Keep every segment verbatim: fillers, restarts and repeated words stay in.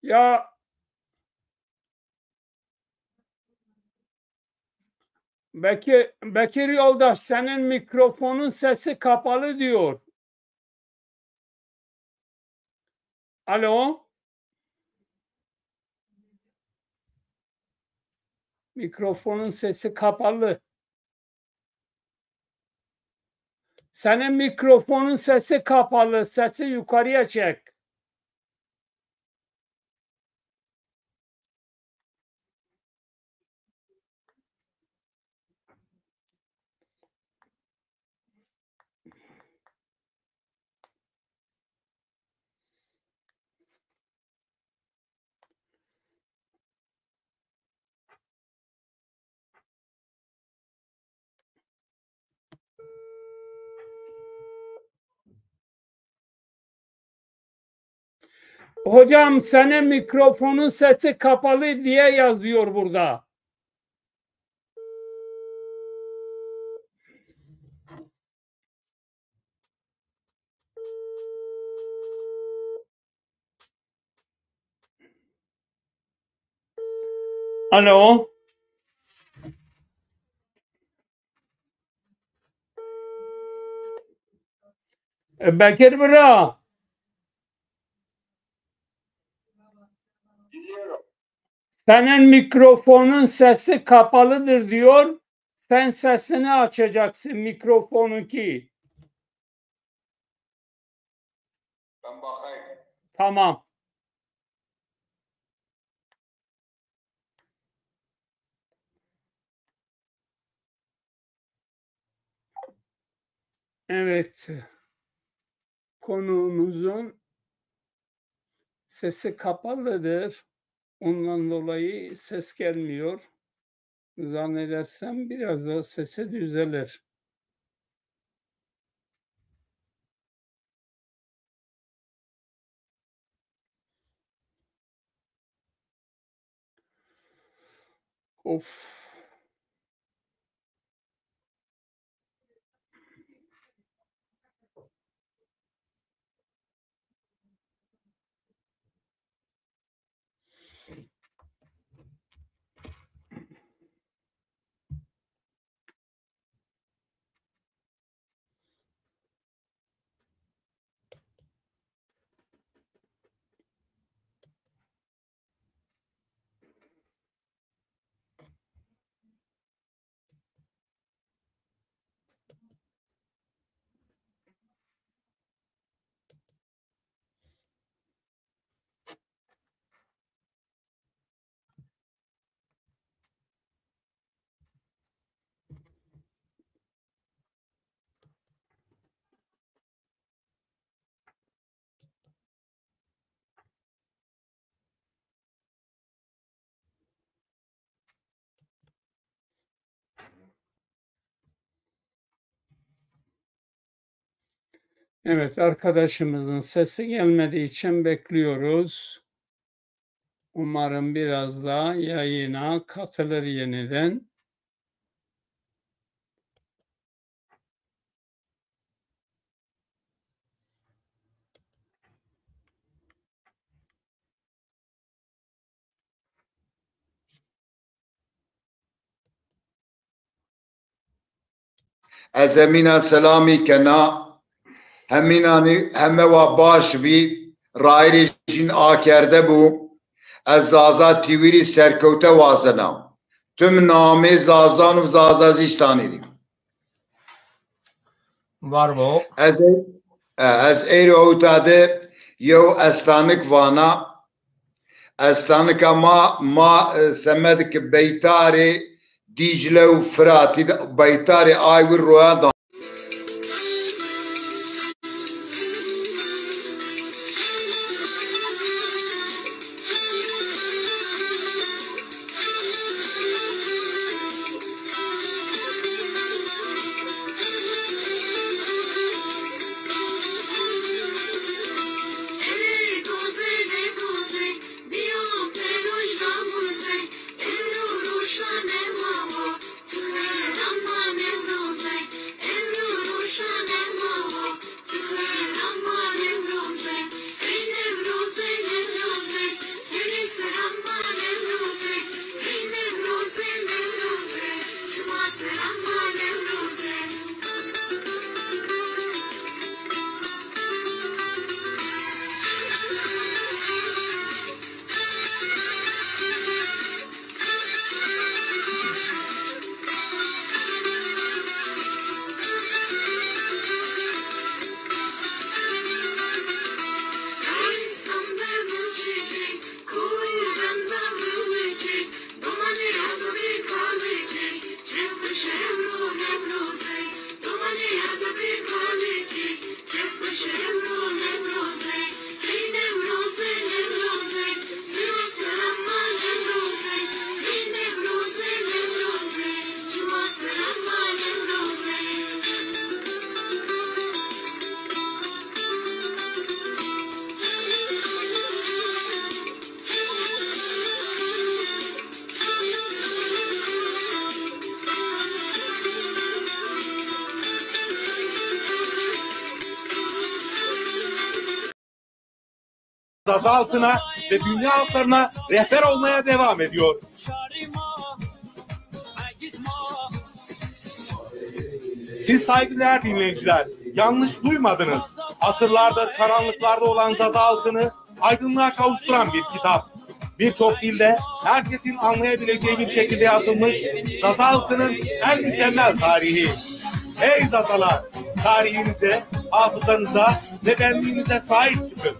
Ya Bekir, Bekir yoldaş, senin mikrofonun sesi kapalı diyor. Alo? Mikrofonun sesi kapalı. Senin mikrofonun sesi kapalı. Sesi yukarıya çek. Hocam, senin mikrofonun sesi kapalı diye yazıyor burada. Alo. E, Bekir bira. Senin mikrofonun sesi kapalıdır diyor. Sen sesini açacaksın mikrofonun ki. Ben bakayım. Tamam. Evet. Konuğumuzun sesi kapalıdır. Ondan dolayı ses gelmiyor. Zannedersem biraz da sesi düzelir. Of. Evet, arkadaşımızın sesi gelmediği için bekliyoruz. Umarım biraz daha yayına katılır yeniden. Ez hemînan selamî kena. Hemînanî heme wa baş bî. Rayîrê jîn akerde bû. Ez Zaza T V rî serkewte wazena. Tim namê Zazan û Zazazîstanî rî. Var bo. Ez, e, ez êro ewta de yew estanik vana. Estanika ma, ma, e, semedik beytarê Dîcle û Firatî de, beytarê ay wir roya da. Zaza halkına ve dünya halklarına rehber olmaya devam ediyor. Siz saygıdeğer dinleyiciler, yanlış duymadınız. Asırlardır karanlıklarda olan Zaza halkını aydınlığa kavuşturan bir kitap. Birçok dilde herkesin anlayabileceği bir şekilde yazılmış Zaza halkının en mükemmel tarihi. Ey Zazalar, tarihinize, hafızanıza ve benliğinize sahip çıkın.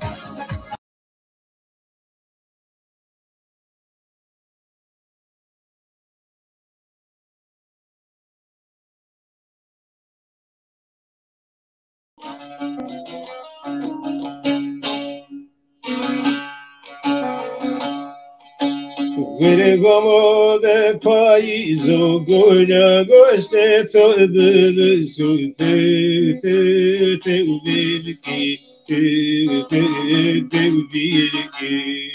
Verê vamo de payîzo, gola goştê to bilisû, tew, tew, tew, belkî, tew, tew, tew, belkî.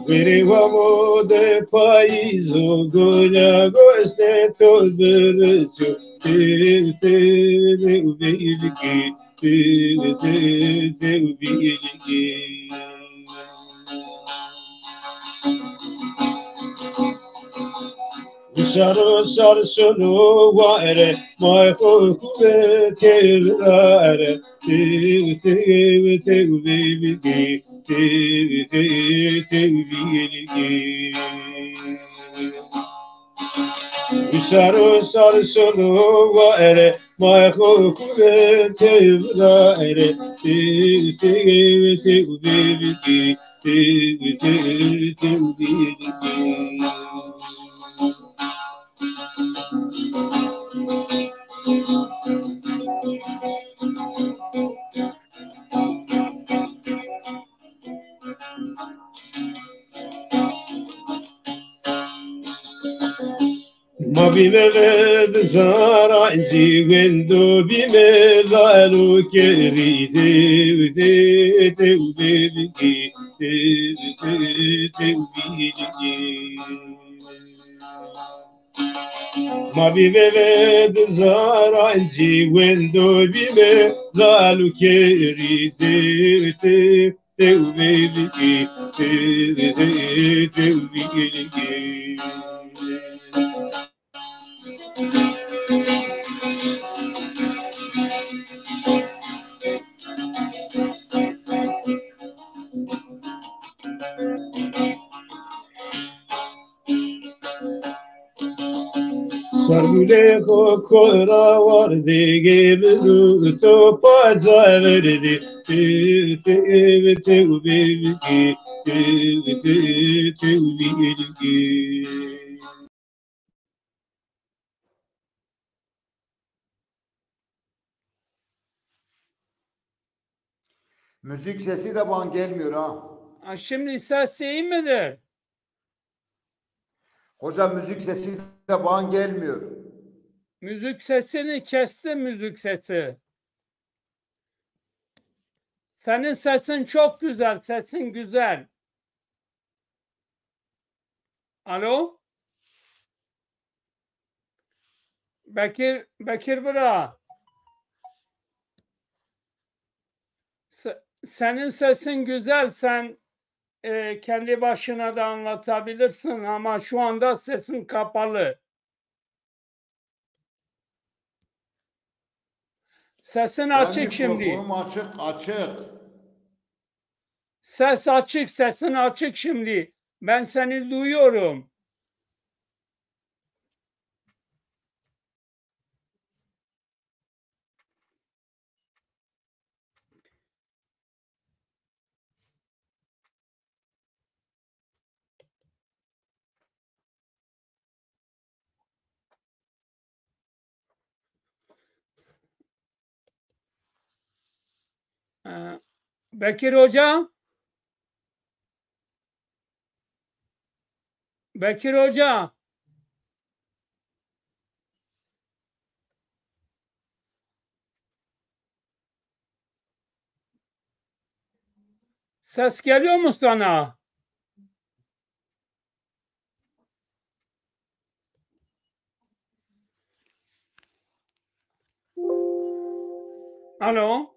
Verê vamo de payîzo, gola goştê to bilisû, tew, tew, tew, belkî, tew, tew, tew, belkî. Şaro şar şono ware, may xo kuve tevra re, tew, tew, tew, belkî, tew, tew, tew, belkî. Şaro şar şono ware, may xo kuve tevra re, tew, tew, tew, belkî, tew, tew, tew, belkî. Ma bîme ved zarancî, wendo bîme lal û kerî, dew, dew, dew, belkî, dew, dew, dew, belkî. Ma bîme ved zarancî, wendo bîme lal û kerî, tew, tew, tew, belkî, tew, tew, tew, belkî. Sergulê xo kora wardê, gê min û to paca verdê. Tew, tew, tew, belkî, tew, tew, tew, belkî. Müzik sesi de bana gelmiyor ha. Ha, şimdi ses iyi midir? Hocam, müzik sesi de bana gelmiyor. Müzik sesini kesti, müzik sesi. Senin sesin çok güzel, sesin güzel. Alo? Bekir, Bekir bira. Se-, senin sesin güzel, sen, e, kendi başına da anlatabilirsin ama şu anda sesin kapalı. Sesin açık şimdi. Mikrofonum açık, açık. Ses açık, sesin açık şimdi. Ben seni duyuyorum. Ee, Bekir Hoca? Bekir Hoca? Ses geliyor mu sana? Alo?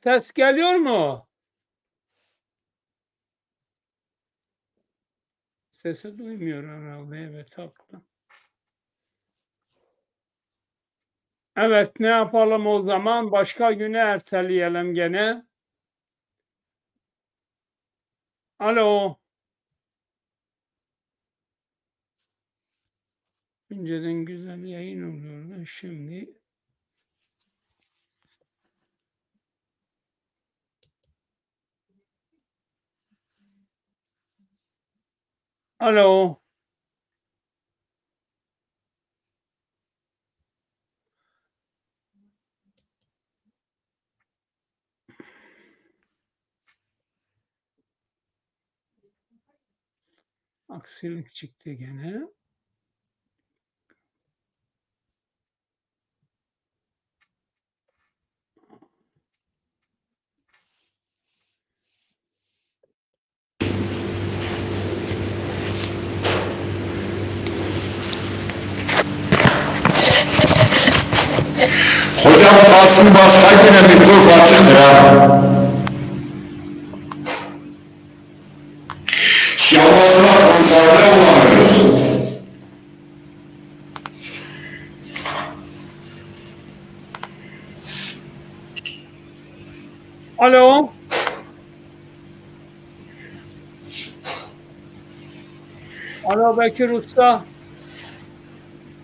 Ses geliyor mu? Sesi duymuyor herhalde. Evet, haklı. Evet, ne yapalım o zaman? Başka güne erteleyelim gene. Alo. Önceden güzel yayın oluyordu. Şimdi Alo. Aksilik çıktı gene. Hocam, kalsın, başka güne, mikrofon açıktır ha. Yalnızlar konsantre olamıyoruz. Alo. Alo Bekir Usta.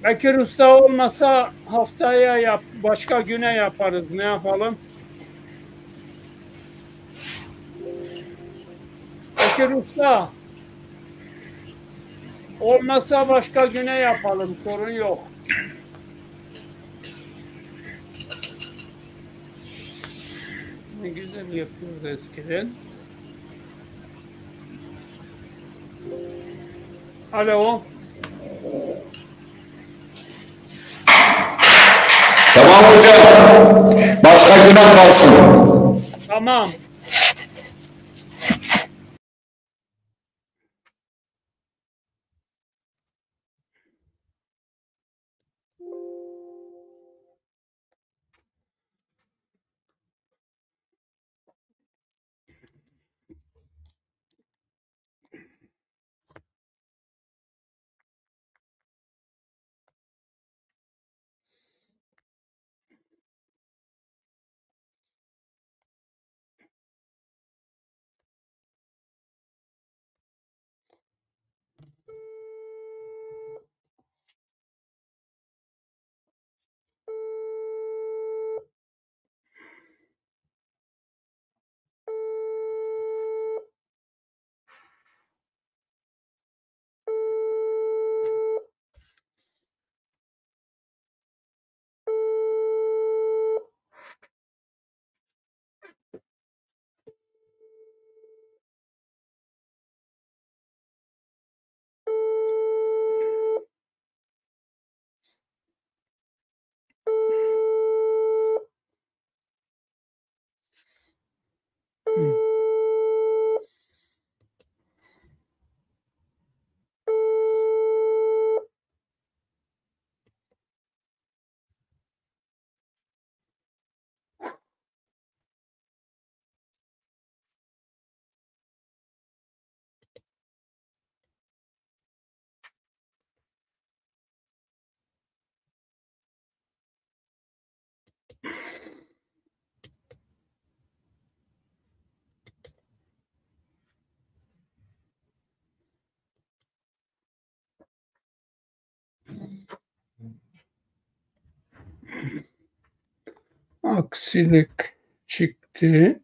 Bekir Usta olmasa haftaya yap, başka güne yaparız. Ne yapalım? Bekir Usta. Olmasa başka güne yapalım. Sorun yok. Ne güzel yapıyordu eskiden. Alo. Tamam hocam. Başka güne kalsın. Tamam. Aksilik çıktı.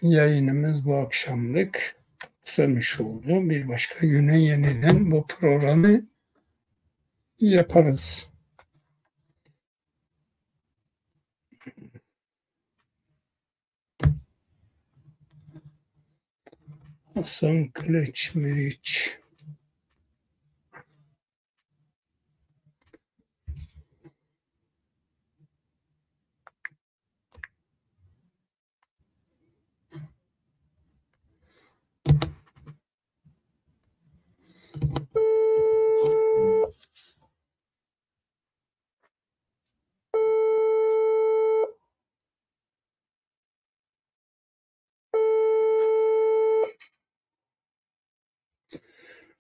Yayınımız bu akşamlık kısamış oldu. Bir başka güne yeniden bu programı yaparız. Hasan Kılıç Meriç.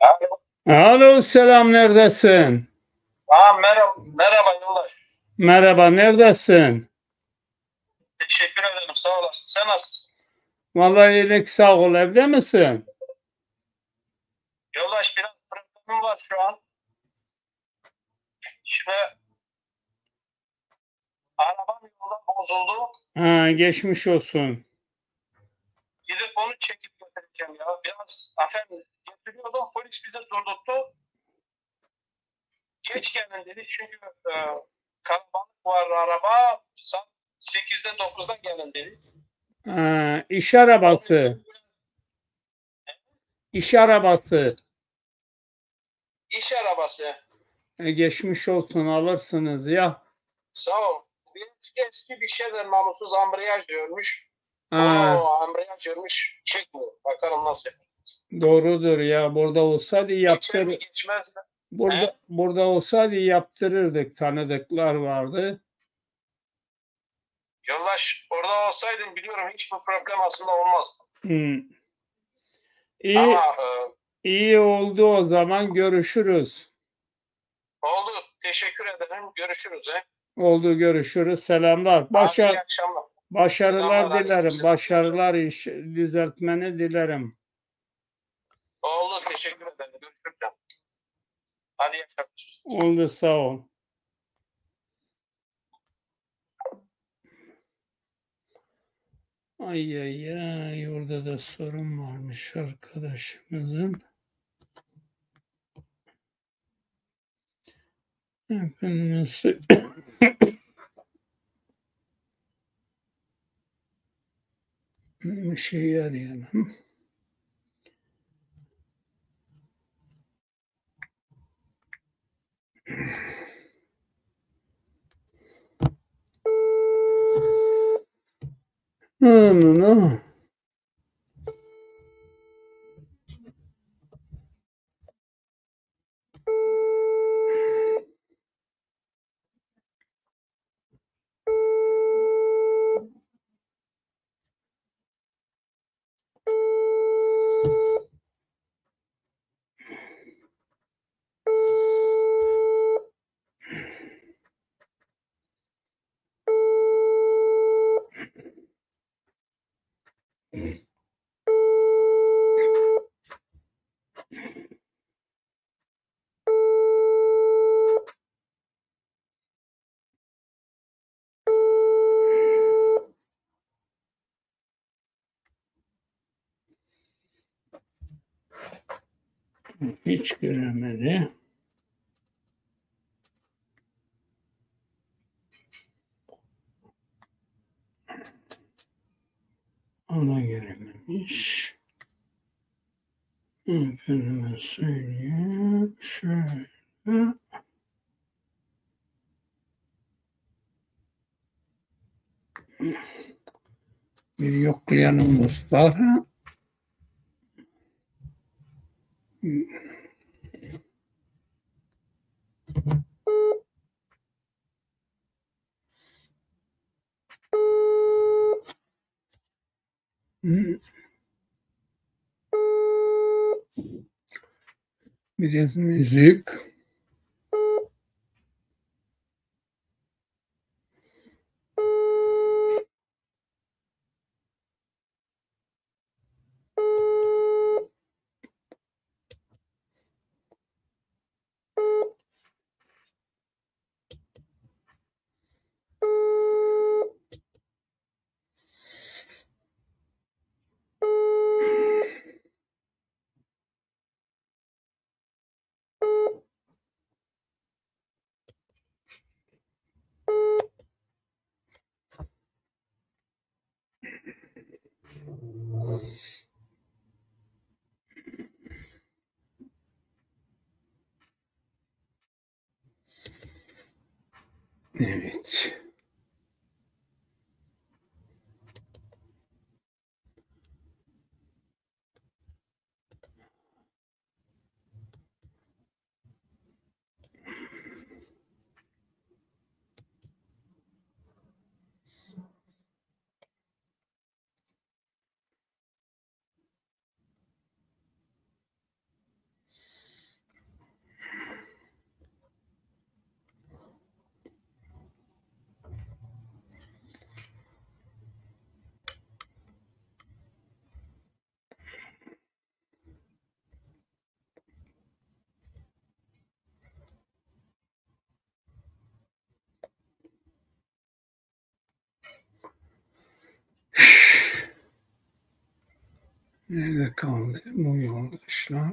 Alo. Alo, selam, neredesin? Aa, merhaba, merhaba yoldaş. Merhaba, neredesin? Teşekkür ederim, sağ olasın. Sen nasılsın? Vallahi iyilik, sağ ol. Evde misin? Yoldaş, biraz problemim var şu an. İşte arabam yolda bozuldu. Ha, geçmiş olsun. Gidip onu çekip getireceğim ya. Biraz, efendim, getiriyordum. Polis bizi durdurttu. Geç gelin dedi. Çünkü e, kalabalık var araba. Saat sekizde dokuzda gelin dedi. Ha, iş arabası. İş arabası. İş arabası. E, geçmiş olsun, alırsınız ya. Sağ ol. Biraz eski bir şeyler, namussuz ambriyaj görmüş. Ha. O ambriyaj görmüş, çekmiyor. Bakalım nasıl yapacağız. Doğrudur ya. Burada olsaydı yaptır. Geçer mi, geçmez mi? Burada, he? Burada olsaydı yaptırırdık. Tanıdıklar vardı. Yoldaş, orada olsaydım biliyorum hiçbir problem aslında olmazdı. Hmm. İyi, ama, e, iyi oldu o zaman, görüşürüz. Oldu. Teşekkür ederim. Görüşürüz, he. Oldu, görüşürüz. Selamlar. Hadi, başa-, iyi akşamlar. Başarılar dilerim. Selamlar, aleyküm selam. Başarılar, iş düzeltmeni dilerim. Oldu. Teşekkür ederim. Görüşürüz canım. Hadi, iyi akşamlar. Oldu, sağ ol. Ay ay ay, orada da sorun varmış arkadaşımızın. Efendim, sö- bir şey arayalım. Anına. Hiç göremedi. Ona görememiş. Efendime söyleyeyim, şöyle. Bir yoklayalım dostlar. Biraz müzik. Evet. Nerede kaldı bu yoldaşlar?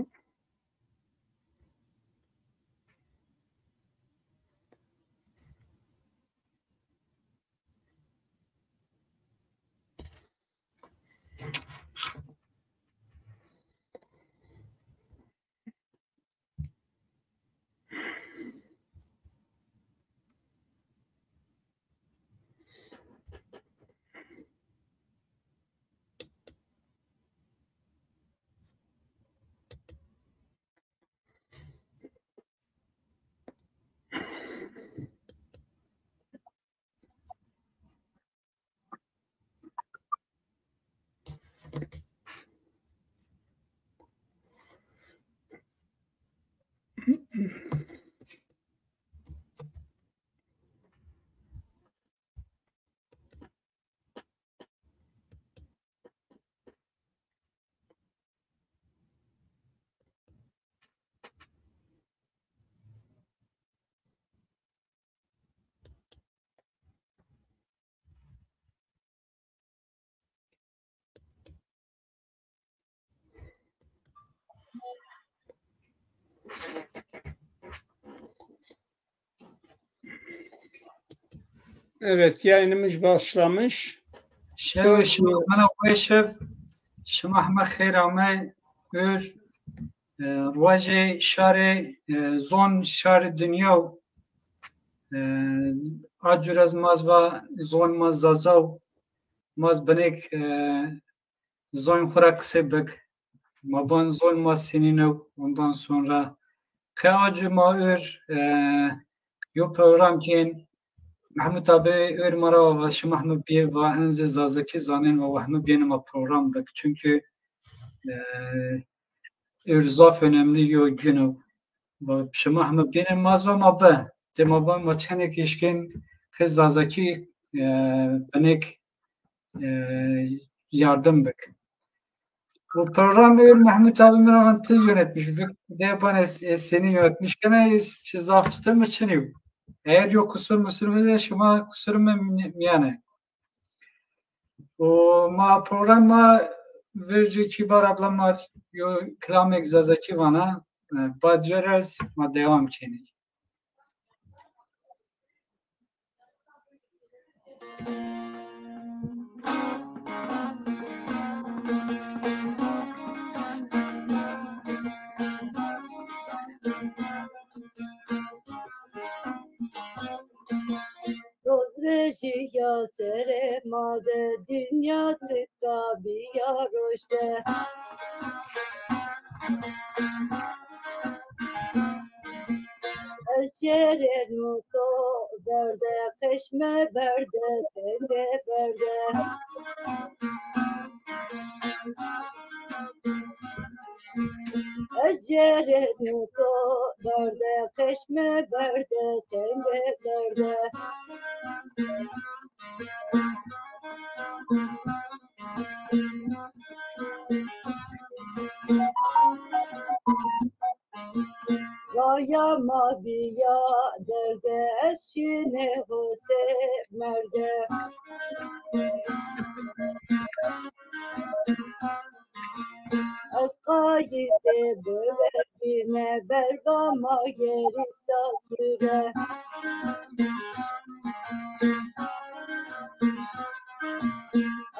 Evet, yayınımız başlamış. Şev şima, mana weşev, şima heme xeyr ame, ör, e, rojê şarê, e, zon şarê dinya, e, a cur ez maz va zon ma zazaw, maz binêk, e, zon xwu ra qisê bik. Ma ban zon ma senîn ew, ondan sonra qe acı ma ör, e, yo program kên, Mehmut abi ör ma ra va, şima hemi biyê va, en zî zazakî zanên va, wa hemi biyêne ma program bik. Çünkü, e, ör zaf önemli yo gün o. Va, şima hemi biyêne ma zî va ma bi. Tê ma ban ma çenek îşkên qe zazakî, e, binêk e, yardım bik. Bu program ör Mehmut abi mi ra van ti yönetmiş bik. De ban ez, ez senî yönetmiş kena, ez çi zaf çitir mi çinî yo. Eğer yo kusur musur mi de şima kusur mi miyane. O ma program ma verci Kibar abla ma yo kilamêk zazakî vana, e, bad cêr ez ma devam kenî. Roz vejîya serê ma de, dinya çika bîya roşte. Ez cêrêno to berde, qeşme berde, tenge berde. Ez cêrêno to berde, qeşme berde, tenge berde. Raya ma bîya derde, ez şîne hosê merde. Ez qayîtê biver bîne, berba ma gerî sasire.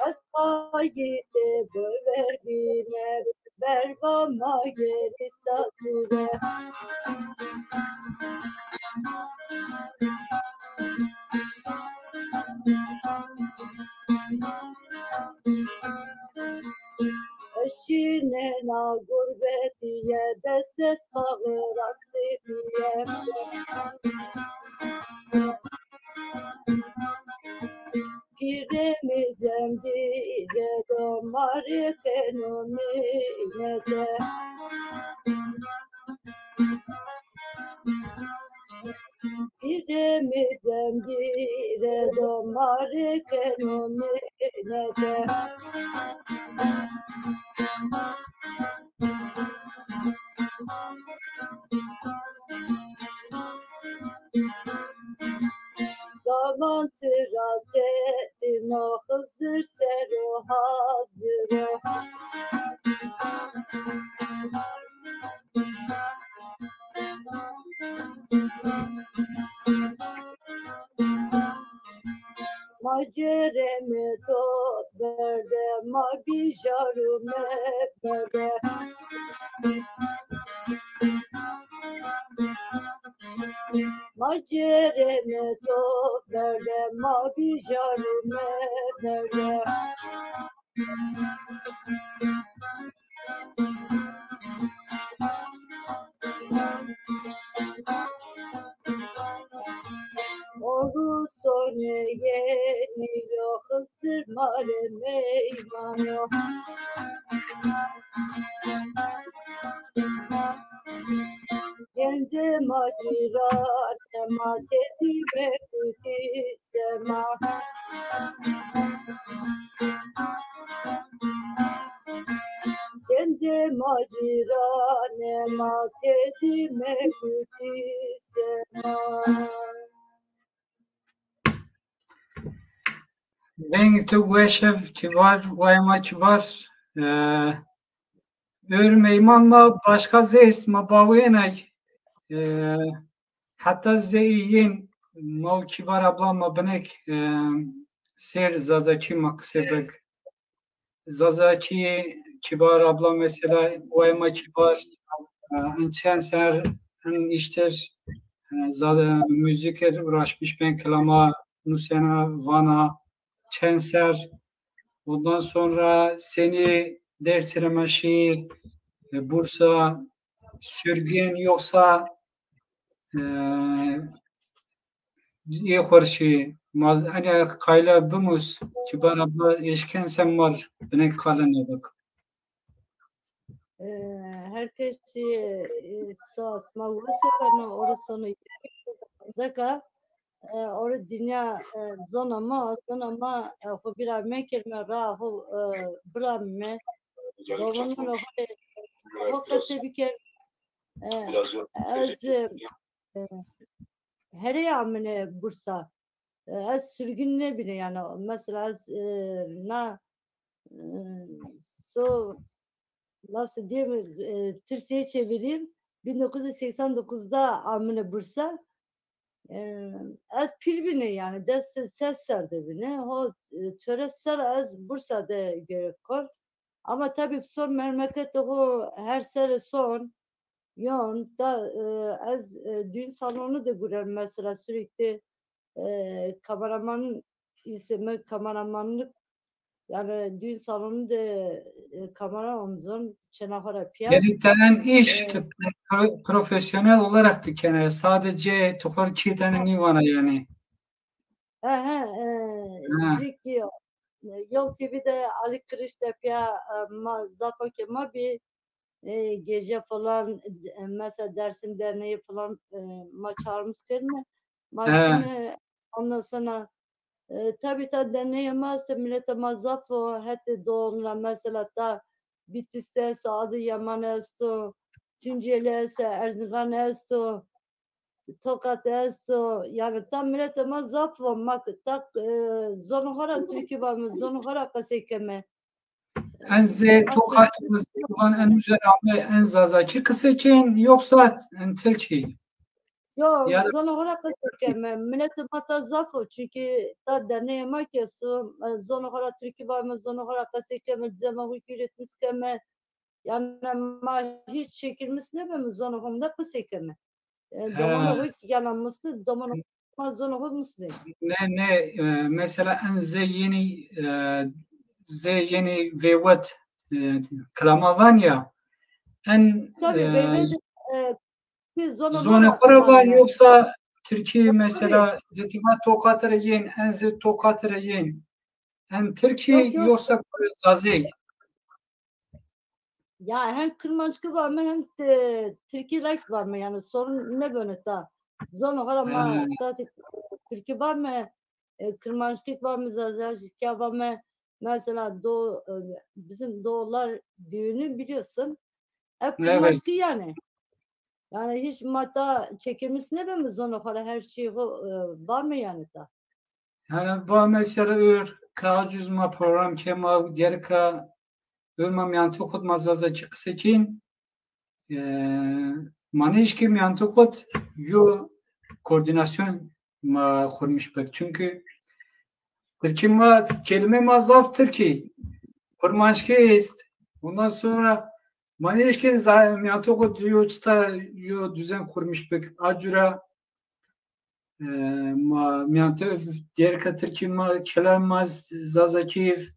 Ez qayîtê biver bîne, berba ma gerî sasire. Şînena gurbetîye, dest dest paxê rastî bîye. Pîrê mi cembîre do, ma rê keno mînete. Pîrê mi cembîre do, ma rê keno mînete. Zaman sira çetin o, Xizir ser o hazir o. berde, ma bî jar û meberde. Ma cêrêne to berde, ma bî jar û meberde. Oru sonê yenî yo, Xizir ma rê meyman o. Gencê ma cîranê ma, tedî mekutî sema. Gencê ma cîranê ma, tedî mekutî sema. Veng tu weş eb, kibar, wayê ma kibar. E, ör meyman ma başka zey est, ma bawênay. E, heta zey yên ma û Kibar abla ma binek, e, sêr Zazakî ma qisê bik. Zazakî Kibar abla mesela wayê ma kibar, e, in çend ser in îştir, e, zade müzik ir uğraşmış ben, kilama nusena, vana çend ser. Ondan sonra senî Dêrsim ra şî, e, Bursa, sürgün yoksa, e, ê xo rê şî, ma z-, ene qayla bimus, Kibar abla eşken sen mar, binek qale nêbik. E, her kesî, e, sas ma wese beno, oro sono deka, e, oro dinya, e, zona ma, zona ma, e, xo bîra mekerme, ra xo, e, biramime. Domonun xo, xo qesey biker. E, ez, e, e, herê amine Bursa. E, ez sürgün nêbîne yani. Mesela ez, e, na, e, so, nasıl diyeyim, e, Türkçe'ye çevireyim. Bin dokuz yüz seksen dokuzda amine Bursa. E, ez pîl bîne yani. Des ses ser de bîne. Ho, e, çores ser ez Bursa de gerek kon. Ama tabii son memleketê xo her serê son yon da, e, ez, e, düğün salonu de guren mesela sürekli, e, kameraman ise mi kameramanlık, yani düğün salonu de, e, kamera omzon çena xo ra pîya. Yani te en iş, e, te pro-, profesyonel olarak da kene, sadece tu xo rê kî tene nîvana yani. He, he, e, Ha. Cî kî, e, Yol T V de Ali Kırış de pîya, e, ma zafo ke ma bî, e, gece falan, e, mesela Dersim Derneği falan, e, ma çağırmış kerime. Ma He. şime, ondan sonra, e, tabii ta derneğe ma este, milete ma zafo, hetê doğumla mesela ta Bitlis'te esto, Adıyaman esto, Tunceli esto, Erzingan esto, Tokat esto, yani ta miletê ma zaf o, ma ta, e, zonê xo ra tirkî vame, zonê xo ra qesey keme. En zê Tokat, van en uca ra ame, en Zazakî qisey kên, yoksa en tirkî? Yo, ya da zonê xo ra qesey keme. Miletê ma ta zaf o, çünkü ta derneğê ma ki esto, e, zonê xo ra tirkî vame, zonê xo ra qesey keme, cema xo ki üretmiş keme. Yani ma hiç çekilmiş nêbeme, zonê xo de qisey keme. E, He. Domonê xo ki, yani misli, domonê xo, ma zonê xo misli. Ne, ne, e, mesela en zê yenî, e, zê yenî vêwet, e, kilama van ya. En, Tabii, e, vêwet, e, ki zonê zonê xo ra van, yoksa tirkî, mesela, zê ti va Tokat ra yên, en zê Tokat ra yên. En tirkî, yok, yok, yoksa Zazey? Ya hem kirmanckî vame hem, e, tirkî rek vame, yani sorun nêbeno ta. Zonê xo ra ma, hmm, ta tirkî vame, e, kirmanckî vame, Zazakî vame. Mesela do, e, bizim doğular düğünü biliyorsun. Hep, evet, kirmanckî yani. Yani hiç ma ta çekilmiş nêbeme zonê xo ra, her şey xo, e, vame yani ta. Yani va mesela ör, ka aciz ma program ke ma gereka ör ma miyantê xo de ma Zazakî qisey kên, e, ma nêşkî miyantê xo de yo koordînasyon ma xurmiş bik. Çünkü Tirkî ma, kelîme ma zaf Tirkî. Kurmanckî est. Ondan sonra ma nêşkên za-, mîyantê xo di yo çita, yo düzen kurmuş bik. A cura, e, ma mîyantê gerka Tirkî ma, kelam ma z-, Zazakî,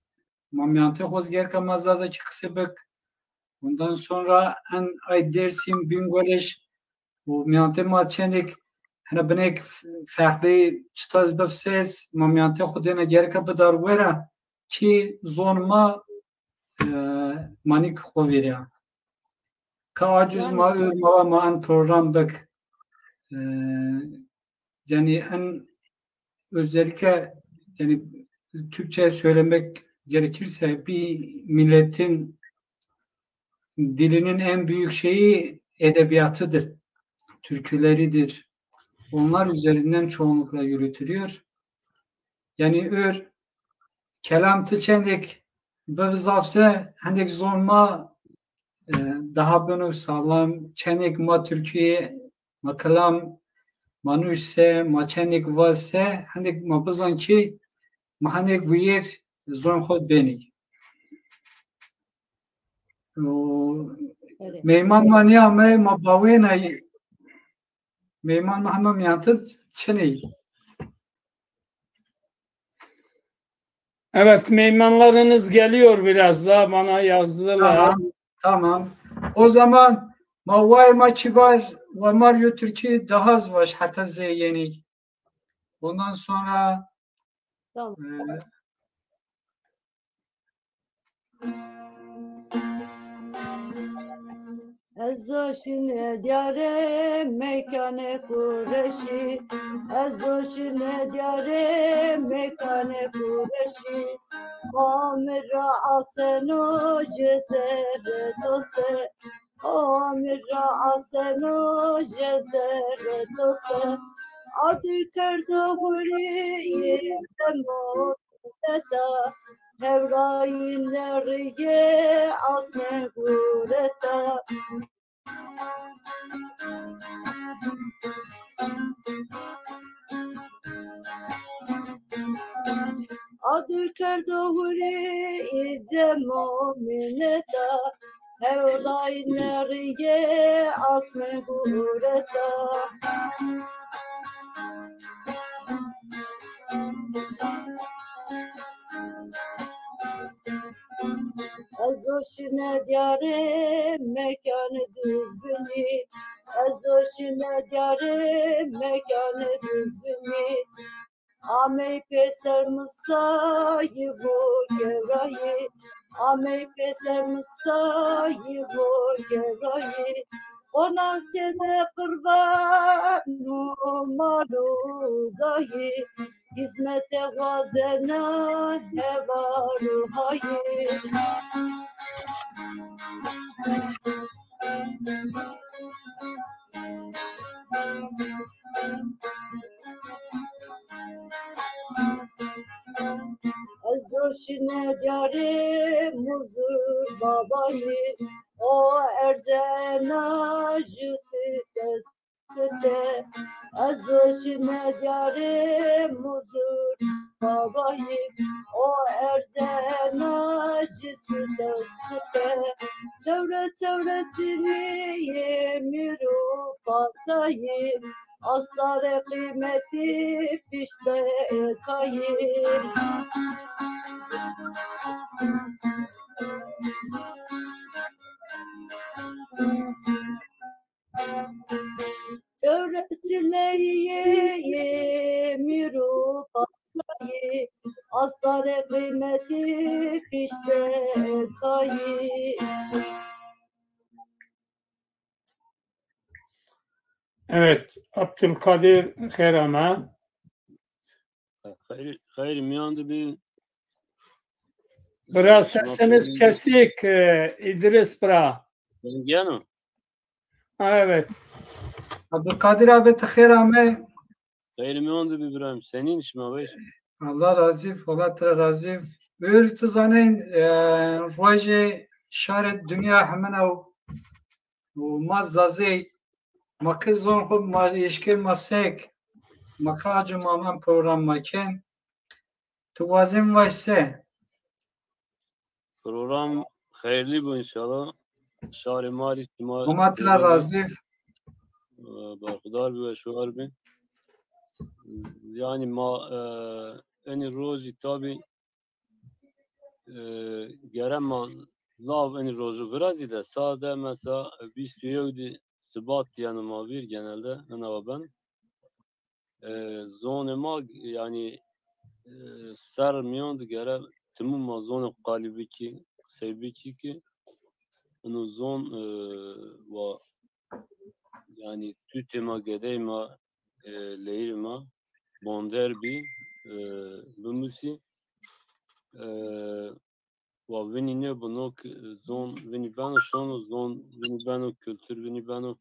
ma mîyantê xo z-, gerka ma Zazakî qise bik. Ondan sonra en ay Dêrsim, Bîngolij, û mîyantê ma çendêk hene binêk f-, ferqlî çita z-, bif se z, ma mîyantê xo dêna gereka bidar wera kî zon ma, e, ma nîk xo vîrya. Ka aciz ma ür ma, ma en program bik. E, yani en özellikle, yani Türkçe söylemek gerekirse, bir milletin dilinin en büyük şeyi edebiyatıdır, türküleridir. Onlar üzerinden çoğunlukla yürütülüyor. Yani ör kelam ti çendek bivzafse, hendek zon ma, e, daha bunu sağlam, çendek ma Türkiye, ma kelam, ma nuş se, ma çendek vaz se, hendek ma bizan ki, ma hendek bu yer zon xo benî. O, evet. Meyman ma nîyame, ma bawêna, meyman ma hema mîyantid çinî. Evet, meymanlarınız geliyor biraz da, bana yazdılar. Tamam, tamam. O zaman ma wayê ma kibar, wa mar yo Türkî daha az vaş heta zê yenî. Ondan sonra, tamam. E, Ez o şine diyare mekanê Qureşî, ez o şine diyare mekanê Qureşî. Amir ra aseno je zerre dose, amir ra aseno je zerre dose. Adir kerdo hurî demo Hewrayî nerîye asmê gureta. Adir kerdo hurî îce momineta. Hewlay nerîye asmê gureta. Ez o şine diyare mekanê Duzunî. Ez o şine diyare mekanê Duzunî. Amey pêser misayî bo gewrayî, amey pêser misayî bo gewrayî. Qonax tede qirban û mal û gayî, hîzmete wazena heval û hayî. Ez o şine diyarê Muzur Babayî, o erzena jû site site. Ez o şine diyarê Muzur Babayî, o erzena jû site site. Çewre çewre sinîyê mîr û pasayî, astarê qîmetî fîşte kayî. Çewre çileyê yê mîr û pasayî, astarê qîmetî fîşte kayî. Evet, Abdülkadir, xêr ame. Xeyr, xeyr, miyan de bir... Biraz sesiniz kesik, e, İdris bra. Bengiyano. Ha, evet. Abdülkadir abi, ti xêr ame. Xeyr miyan de bir İbrahim. Senîn şima beş. Allah razî, Allah tira razî. Ör ti zanên, e, rojê şarê dinya hemin ew. Û ma Zazey, ma ke zon xo, ma eşkên ma sek, ma ke acı ma men program ma ken. Tu wazên vaj se? Program xeyrlî bo înşallah. Şarê ma rî sima Homa tira razî. Berxudar bi, weşwar bi. Yanî ma e, enî rojî tabî e, gere ma zaf enî roju virazî de sade mesela vîst û yew di Sibat yeno ma vîr genelde ena ben. E, zonê ma yanî e, ser miyon di gere timû ma zonê qalî bikî, qisey bikî ki ino zon e, wa yanî tutê ma, gedey ma, e, leyîrê ma bonder bî, e, bimusî. E, wa vinî nêbo no ki zon vinî beno şono, zon vinî beno, kultur vinî beno.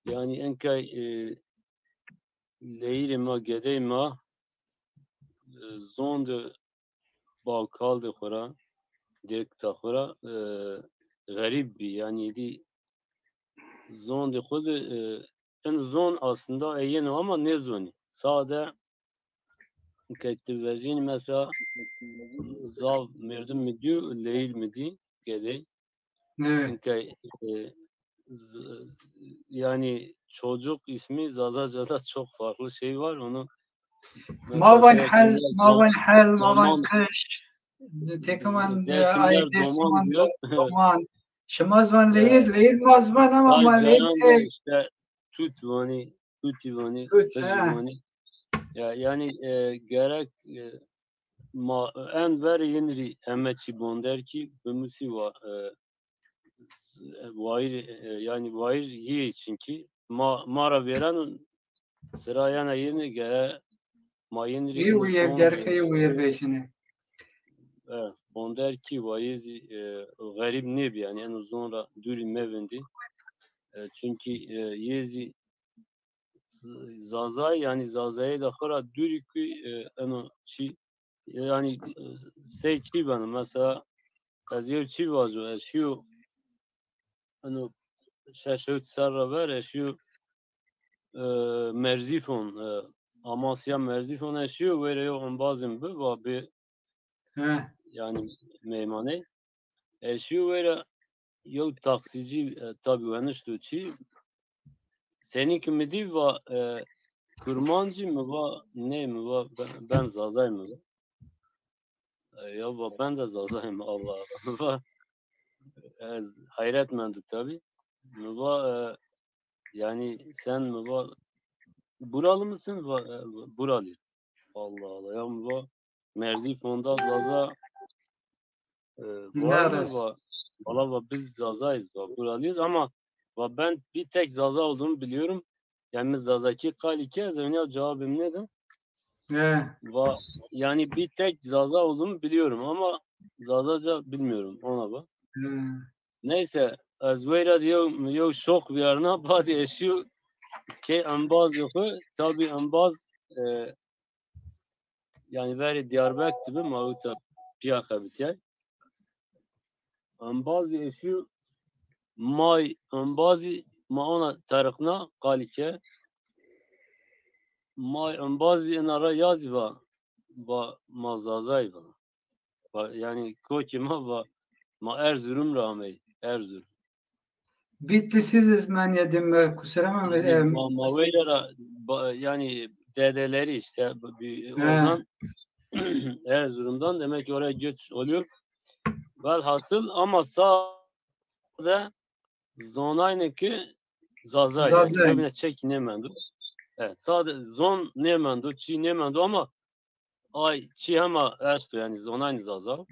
Yanî enkay e, leyîrê ma, gedey ma e, zon de bawkaldê xo ra, dêkta xo ra e, xerîb bî. Yanî êdî zon de xo de e, en zon aslında ey yeno ama nêzonî. Sade ke ti vejînî mesela zaf merdim mi dî, leyîr mi dî, gedey. Evet. Ke e, z- yani çocuk ismi Zazaca da çok farklı şey var. Onu Ma van mesela hel, ma van hel, ma van doman- qeş. Tekeman Dersimler ay doman desman diyor. Doman. Şima zvan leyir, leyir ma zvan ama ma leyir Ay te işte tut vani, tuti vani, Tut, teci ha. Vani. Ya yani e, gerek e, ma en ver yenri emeçi bonder ki bimusi va e, s- e, vair e, yani vair yi çünkü ma mara veren sırayana yeni gere ma yenri İyi uyar, gerek iyi uyar vecini. E, bonder ki va yezi e, xerib nebi yani en uzun ra duri mevindi. E, çünkü e, yezi z- Zazay yani Zazayê de xora duri ki e, eno çi yani e, sey çi beno mesela ez yew çi vazo ez şiyo eno şeş hewt ser ra ver ez şiyo e, Merzîfon e, Amasya Merzîfon ez şiyo were yew embazim bi va bi He. yani meymanê. Ez şiyo were yew taksicî e, tabi wenişto çi. Senî ki mi dî va e, kurmancî mi va nê mi va ben, ben Zazay mi va. E, ya va ben de Zazay mi Allah Allah. Mi va ez hayret mendim tabi. Mi va e, yani sen mi va buralı mısın? Va, e, buralıyım. Allah Allah ya mi va Merzîfonda Zaza e, var mı? Va, valla va biz Zazayız va buralıyız ama va ben bir tek Zaza olduğumu biliyorum. Yani Zazaki qalî ke ez ewniya cevabım nedim. He. Va yani bir tek Zaza olduğumu biliyorum ama Zazaca bilmiyorum ona va. He. Neyse ez weyra diye yew şok viyarna badi eşiyo ke embaz yoku tabi embaz e, yani veri Diyarbekir tibi ma uta piya xebitiyay. Embazî eşî may embazî ma ona terikna qalî ke. May embazî ena ra yazî va, va ma Zazay va. Va, yani kokê ma va ma Erzurum ra amey, Erzurum. Bitlisiziz men yedim, e, kusura bakma. Ma, ma weyra ra, ba- yani dedeleri işte bir, oradan Erzurum'dan demek ki oraya göç oluyor. Velhasıl ama sade zonayne ki Zazay. Zazay. Çek nêmendo. Evet, sade zon nêmendo, çi nêmendo ama ay çi hema esto yani zonayne Zaza.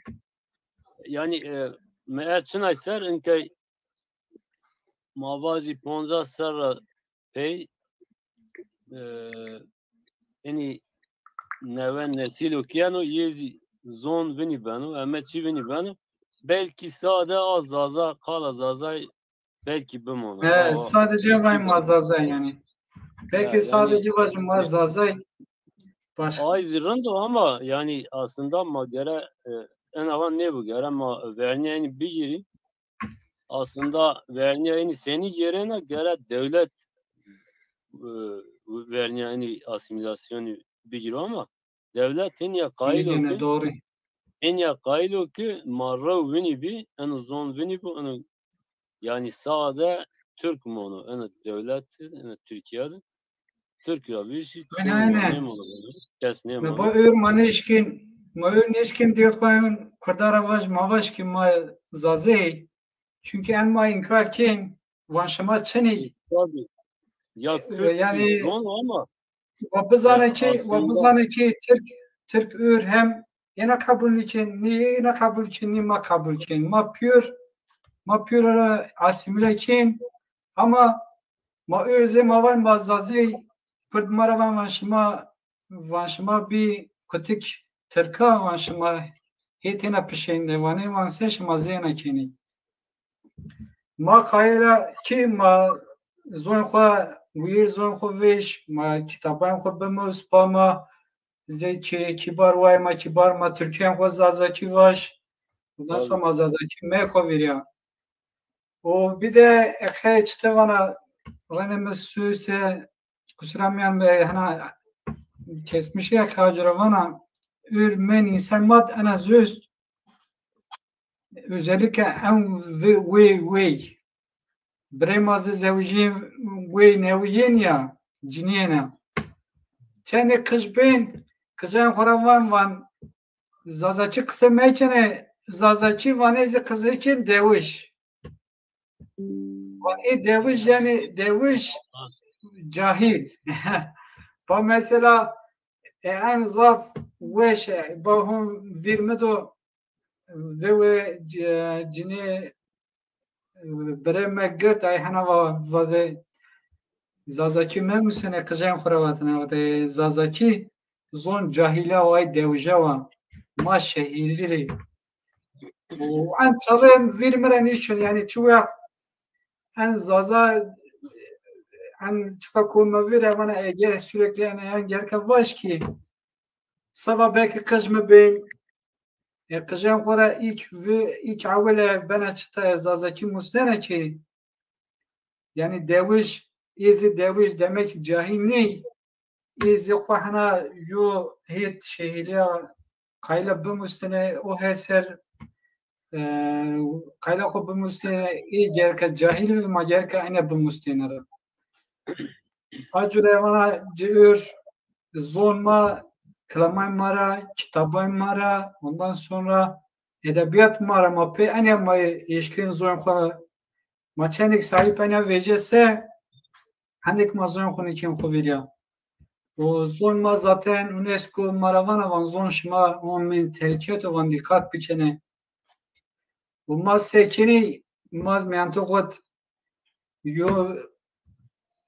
Yani e, me er çinay ser inkey ma vajî poncas serra pey e, enî newe nesîlo keno yê zî zon vinî beno, eme çi vinî beno. Belkî sade a Zaza, qala Zazay belkî bimona. He, sadece vay ma Zazay yani. Belki sadece vajim ma Zazay. Başka. Ay zî rind o ama yani aslında ma gere e, en avan ne bu gere ma vernî yani bigirî. Aslında vernîya enî senî gêrena gere dewlet e, vernîya enî asîmîlasyonî bigiro ama Dewlet henya qayîl o ki, henya qayîl o ki ma rew winî bî, eno zon winî bî, eno, yanî sade Türk mono, eno dewlet, eno Türkiye de. Türk ra vîşî, aynen, aynen, nêmono, kes nêmono. Ma ör ma nêşkên, ma ör nêşkên dê xo en kurda ra vaj, ma vaj ki ma Zazey. Çünkü en ma inkar kên, van şima çinî. Tabii. Ya Kürt, yanî zon ama wa bizane ki, wa bizane ki Türk, Türk ör hem yena kabul nikên, nî yena kabul kên, nî ma kabul kên. Ma pür, ma pür ara asimile kên. Ama ma ör zê ma van ma Zazey, Kurd ma ra van, van şima, van şima bî kutik Tirka, van şima hê têna pişeyne, vanê van se şima zêna kenî. Ma qayîl a ki ma zon xo, wîr zon xo vêş, ma kitaban xo bimus, pa ma zê ki, kibar way ma kibar, ma Türkiyen xo Zazakî vaj. Ondan sonra ma Zazakî me xo vîrya. O bir de eqey çite vana, rene mi suse, kusura miyan be, hana kesmiş ya kacira vana, ür men insan mat en az üst, özellikle en ve-, wey, wey. Birê ma zî zewjîn wey newîyên ya, cinîyên a. Çendê qij bên, qijan xo ra van, van, Zazakî qise mekene, Zazakî vanê zî qizekî dewij. Vanê dewij, yanî dewij cahîl. Pa mesela, e, en zaf weş e, ba hon vîr mi do, vewe c-, cinê, e, birê me girt, ay hena va, vade Zazakî memusene, qijên xo ra vatene, vade Zazakî zon cahîla wa, ay dewija wa. Ma şehîrî rê. Û en çarê vîr mi ra nîşin, yanî çi wext en Zaza, en çiqa ko mi vîr e vana Ege sürekli en, en gerka vaj ki seba belki qij mi bên, e, qijên xo ra ilk vi-, ilk ewile bena çita e Zazakî musnena ki, yanî dewij, ê zî dewij demek cahîl ney, ê zî xo hena yo hêt şehîrîya qayla bimustene, o heser, e, qayla xo bimustene, ê gerka cahîl bi, ma gerka ene bimustene ra. A cure vana ci ör zon ma, kilamay ma ra, kitabay ma ra, ondan sonra edebiyat ma ra, ma pê ene ma eşkên zon xo, ma çendek sahip ene vece se, hendek ma zon xo nikên xo vîrya. O zon ma zaten UNESCO ma ra vana van zon şima on min terketo van dîqat bikene. Û ma sekinî, ma mîyan to xo yo,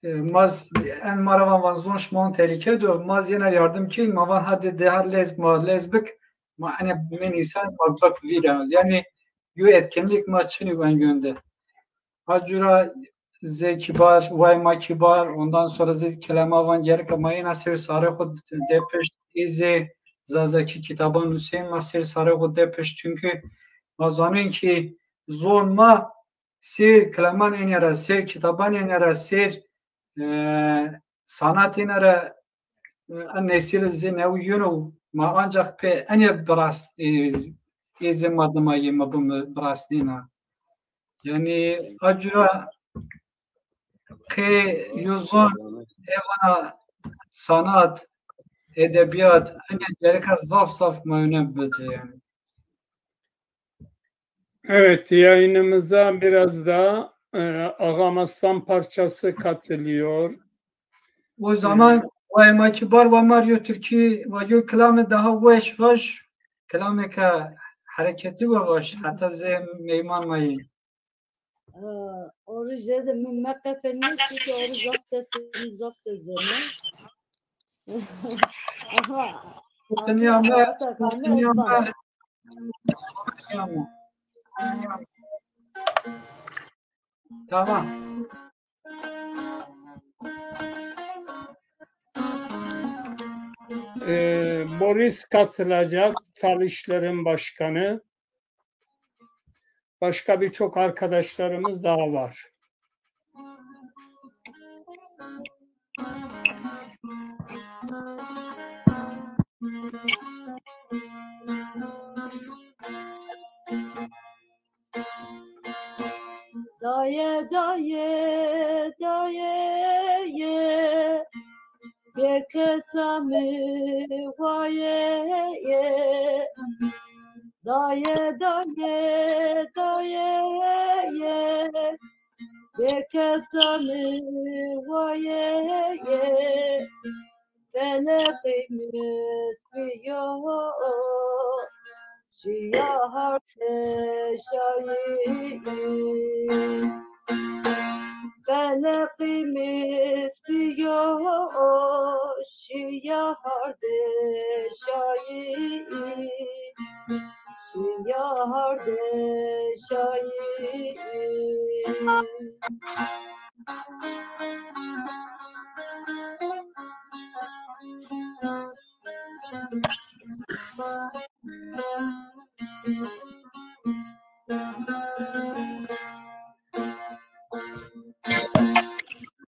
e, ma z-, en ma ra van, van zon şima on tehlike do, ma z-, yena yardım kî, ma van hadi de ha lez, ma lez bik, ma ene min insan ma bik vîra. Yanî yo etkinlik ma çinî en yönde. Ha cura zê kibar, way ma kibar, ondan sonra zê kelama van gereka ma yena ser sarê xo de pişt, ê zê Zazakî kitaban nusên ma ser sarê xo de pişt. Çünkü ma zanên ki zon ma sêr kilaman ene ra, sêr kitaban ene ra, sêr, e, sanat ene ra, e, en nesil zê new yeno ma ancak pê ene birast, e, ê zê ma dima yê ma bim birastnêna. Yanî a cura qê yo zon evana sanat, edebiyat, ene gereka zaf zaf ma önem bide yanî. Evet, yayınımıza biraz daha, e, Ağam Aslan parçası katılıyor. O zaman, e, way ma kibar wa ma rê yo tirkî, wa yo kilamê daha weş vaş, kilamêka hereketli wa vaş, heta zê meyman ma yê. E, oruç dedi, mi meqefenî, çünkü oruç zaf destini zaf dezene. Aha. Dünya me, dünya me. Tamam. Ee, Boris katılacak, Tal İşlerin Başkanı. Başka birçok arkadaşlarımız daha var. Daye, daye, daye, ye. Bêkesa mi waye, ye. Daye, daye, daye, ye. Bêkesa mi waye, ye. Feleqî mispî yo, şîya hardê şayî. Feleqî mispî yo, şîya hardê şayî. Şîya hardê şayî.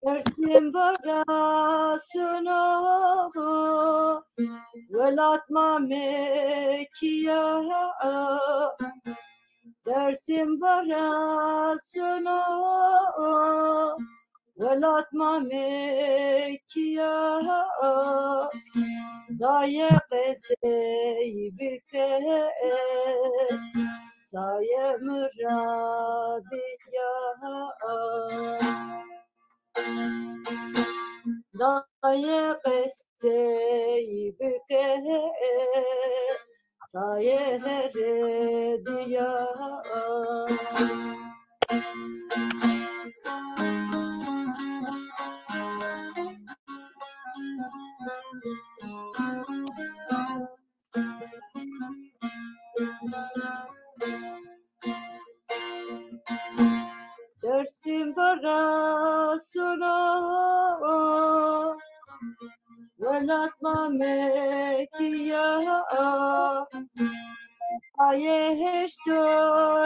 Dersim bara suno, welat ma mekîya. Dersim bara suno, welat ma mekîya. Daye qesey bike, saye miradîya. Daye qesey bike, saye here diya. Dersim bara suno, welat ma mekîya. Aye heşto,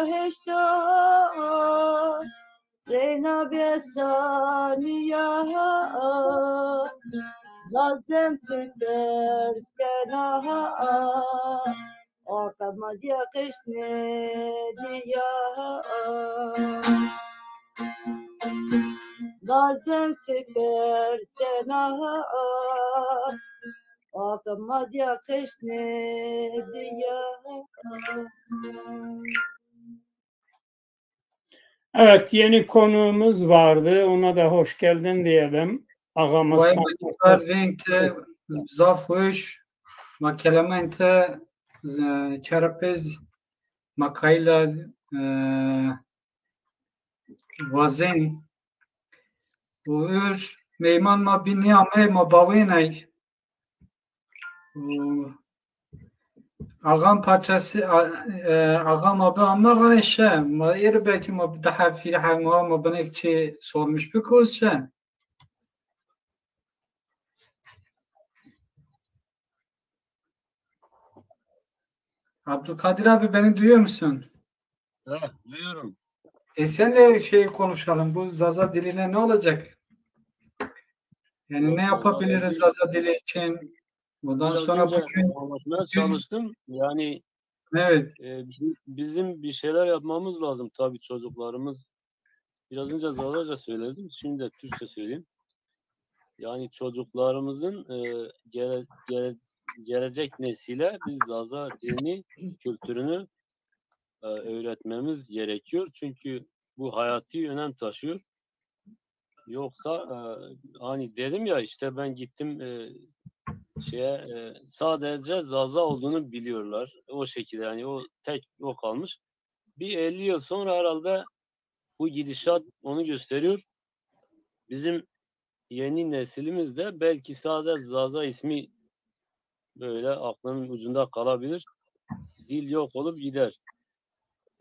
heşto, reyna bêsanîya. Lazem ti pers kena, aka ma diya qeşne diya. Lazem ti persena, aka ma diya qeşne diya. Evet, yeni konuğumuz vardı. Ona da hoş geldin diyelim. Ağamız Vay, Sancar. Veng te zaf hoş. Ma kelemen te, e, kerepez, ma kayla, e, wazên. Û ür meyman ma bî nîyamey, ma bawênay. Û Ağam parçası, a-, e, ağam abi ama reşe. Ma eri belki ma daha fîrhe ma, ma binek çi sormuş bir koz şe. Abdülkadir abi, beni duyuyor musun? Ha, duyuyorum. E, sen de şey konuşalım. Bu Zaza diline ne olacak? Yani ne yapabiliriz Zaza dili için? Bundan sonra bugün anlatmaya çalıştım. Yani, evet, e, bi-, bizim bir şeyler yapmamız lazım tabii, çocuklarımız. Biraz önce Zazaca söyledim, şimdi de Türkçe söyleyeyim. Yani çocuklarımızın, e, gele-, gele-, gelecek nesile biz Zaza dilini, kültürünü, e, öğretmemiz gerekiyor. Çünkü bu hayati önem taşıyor. Yoksa, e, hani dedim ya, işte ben gittim, e, şeye, e, sadece Zaza olduğunu biliyorlar. O şekilde, yani o tek o kalmış. Bir elli yıl sonra herhalde bu gidişat onu gösteriyor. Bizim yeni neslimiz de belki sadece Zaza ismi böyle aklının ucunda kalabilir. Dil yok olup gider.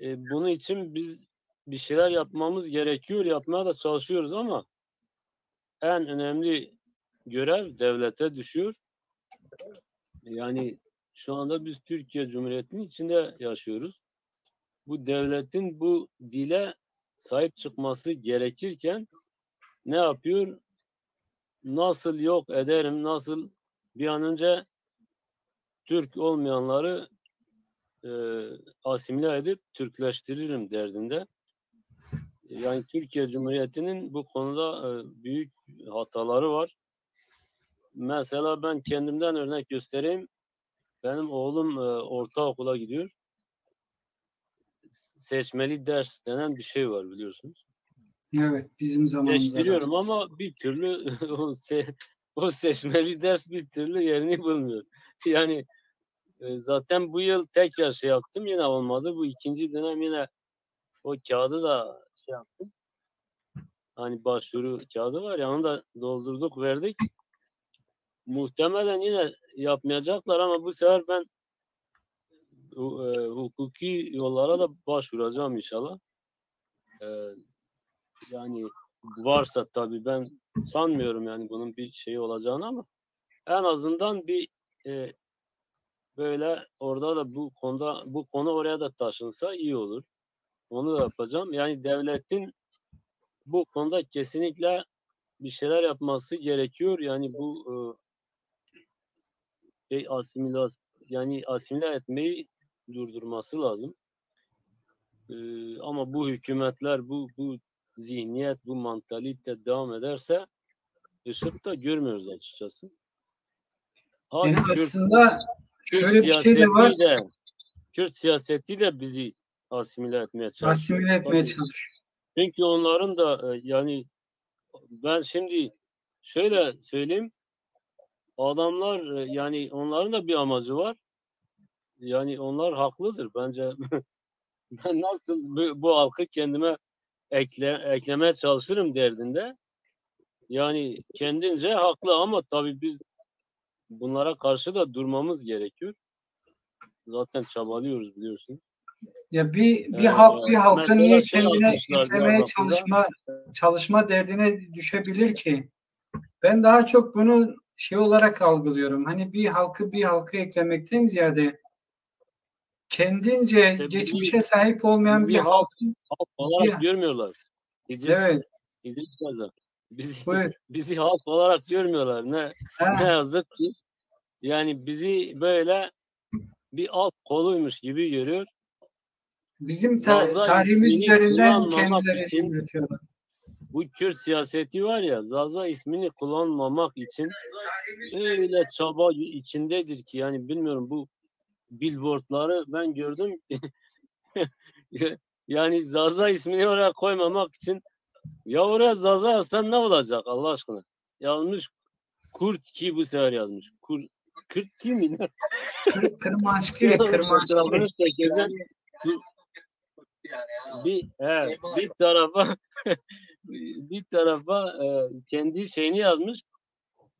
E, bunun için biz bir şeyler yapmamız gerekiyor, yapmaya da çalışıyoruz ama en önemli görev devlete düşüyor. Yani şu anda biz Türkiye Cumhuriyeti'nin içinde yaşıyoruz. Bu devletin bu dile sahip çıkması gerekirken ne yapıyor? Nasıl yok ederim, nasıl bir an önce Türk olmayanları e, asimile edip Türkleştiririm derdinde. Yani Türkiye Cumhuriyeti'nin bu konuda e, büyük hataları var. Mesela ben kendimden örnek göstereyim. Benim oğlum e, ortaokula gidiyor. Seçmeli ders denen bir şey var biliyorsunuz. Evet, bizim zamanımızda. Seçtiriyorum ama bir türlü o, se o seçmeli ders bir türlü yerini bulmuyor. Yani e, zaten bu yıl tekrar şey yaptım, yine olmadı. Bu ikinci dönem yine o kağıdı da şey yaptım. Hani başvuru kağıdı var ya, onu da doldurduk, verdik. Muhtemelen yine yapmayacaklar ama bu sefer ben e, hukuki yollara da başvuracağım inşallah. E, yani varsa tabii, ben sanmıyorum yani bunun bir şeyi olacağını ama en azından bir e, böyle orada da bu konuda, bu konu oraya da taşınsa iyi olur. Onu da yapacağım. Yani devletin bu konuda kesinlikle bir şeyler yapması gerekiyor. Yani bu e, şey asimilas yani asimile etmeyi durdurması lazım. E, ama bu hükümetler, bu bu zihniyet, bu mantalite devam ederse ışık da görmüyoruz açıkçası. Ha, yani Kürt, aslında şöyle bir şey de var. De, Kürt siyaseti de bizi asimile etmeye çalışıyor. Asimile etmeye çalışıyor. Çünkü onların da e, yani ben şimdi şöyle söyleyeyim, adamlar e, yani onların da bir amacı var. Yani onlar haklıdır bence. Ben nasıl bu, bu halkı kendime ekle, eklemeye çalışırım derdinde. Yani kendince haklı ama tabii biz bunlara karşı da durmamız gerekiyor. Zaten çabalıyoruz biliyorsun. Ya bir bir ee, halk bir halka niye şey kendine eklemeye çalışma çalışma derdine düşebilir ki? Ben daha çok bunu şey olarak algılıyorum. Hani bir halkı bir halka eklemekten ziyade kendince işte geçmişe sahip olmayan bir, bir halk, halk olarak bir, görmüyorlar. İdris, evet. İdris Gaza. Bizi, bizi halk olarak görmüyorlar. Ne, ne yazık ki. Yani bizi böyle bir alt koluymuş gibi görüyor. Bizim ta tarihimiz üzerinden kendileri için, bu Kürt siyaseti var ya, Zaza ismini kullanmamak için öyle çaba içindedir ki yani bilmiyorum, bu billboardları ben gördüm. Yani Zaza ismini oraya koymamak için, ya oraya Zaza yazsan ne olacak Allah aşkına? Yazmış Kurt ki bu sefer yazmış. Kur, Kürt ki mi? Kırmançki, Kırmançki. Bir, he, bir tarafa bir tarafa e, kendi şeyini yazmış.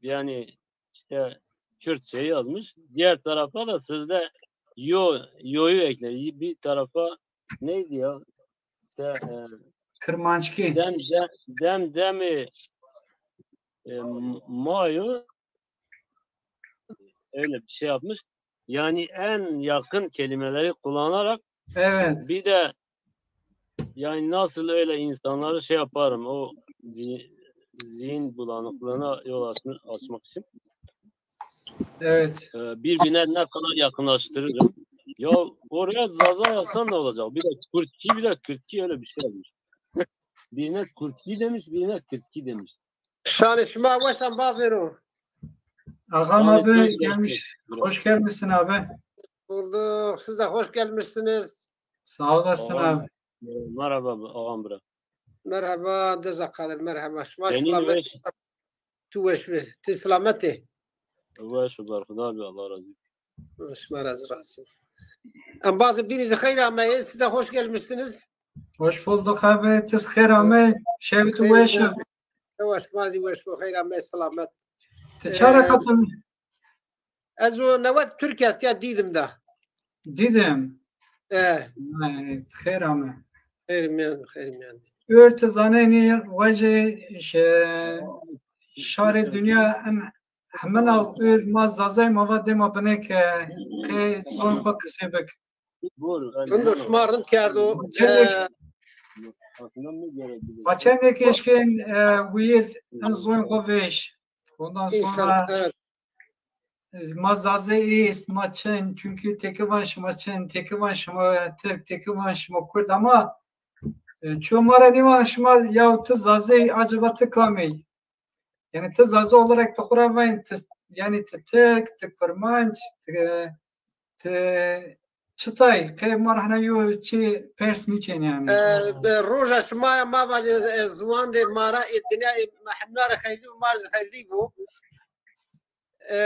Yani işte Kürt şeyi yazmış. Diğer tarafa da sözde yo, yo'yu ekle. Bir tarafa neydi ya? İşte, e, Kırmançki. Dem, dem, dem, demi e, mayo öyle bir şey yapmış. Yani en yakın kelimeleri kullanarak, evet, bir de yani nasıl öyle insanları şey yaparım, o zi, zihin bulanıklığına yol açma, açmak için. Evet. E, birbirine ne kadar yakınlaştırırım. Ya oraya Zaza yazsan ne olacak? Bir de Kürtçü, bir de Kürtçü, öyle bir şey yazmış. Birine Kürtçü demiş, birine Kürtçü demiş. Şanê şima weş, embazêro. Ağam abi gelmiş. Hoş gelmişsin abi. Bulduk. Siz de hoş gelmişsiniz. Sağ olasın abi. Merhaba ağam bira. Merhaba Deza Kadir, merhaba. Şima selamet. Tu weş bi. Ti selamet ê. Weş û berxudar bi, Allah razı olsun. Şima razı razı. Embazê bînî zî xeyr ameyê. Siz de hoş gelmişsiniz. Hoş bulduk abi. Siz xeyr amey. Şev tu weş. Weş, ma zî weş bo, xeyr amey, selamet. Ti ça ra katın? Ez o newet Türkiye tiya Didim de. Didim. E. Xeyr ame. Xeyr miyan, xeyr miyan. Ört zanenî vajê şarê dünya em hemen al ör ma Zazay ma va dema bine ke qey zon xo qisê bik. Rind o, şima rind kerdo. Ma çendek eşkên e, wîr in zoyn xo vêj. Ondan sonra ma Zazey est, ma Çin, çünkü teki van şima Çin, teki van şima Tirk, teki van şima Kurd, ama e, ço ma ra nîvan şima ya ti Zazey, acaba ti kamey? Yani ti Zaza olarak ti xura ven, ti, yani ti Tirk, ti Kurmanc, ti, ti çıtay, qey ma ra hena yo çi pers nîken yani. E, be, roja şima ya ma vajê, e, ziwan de ma ra, e, dinya, e, hemna ra xeylî, ma ra xeylî bu. E,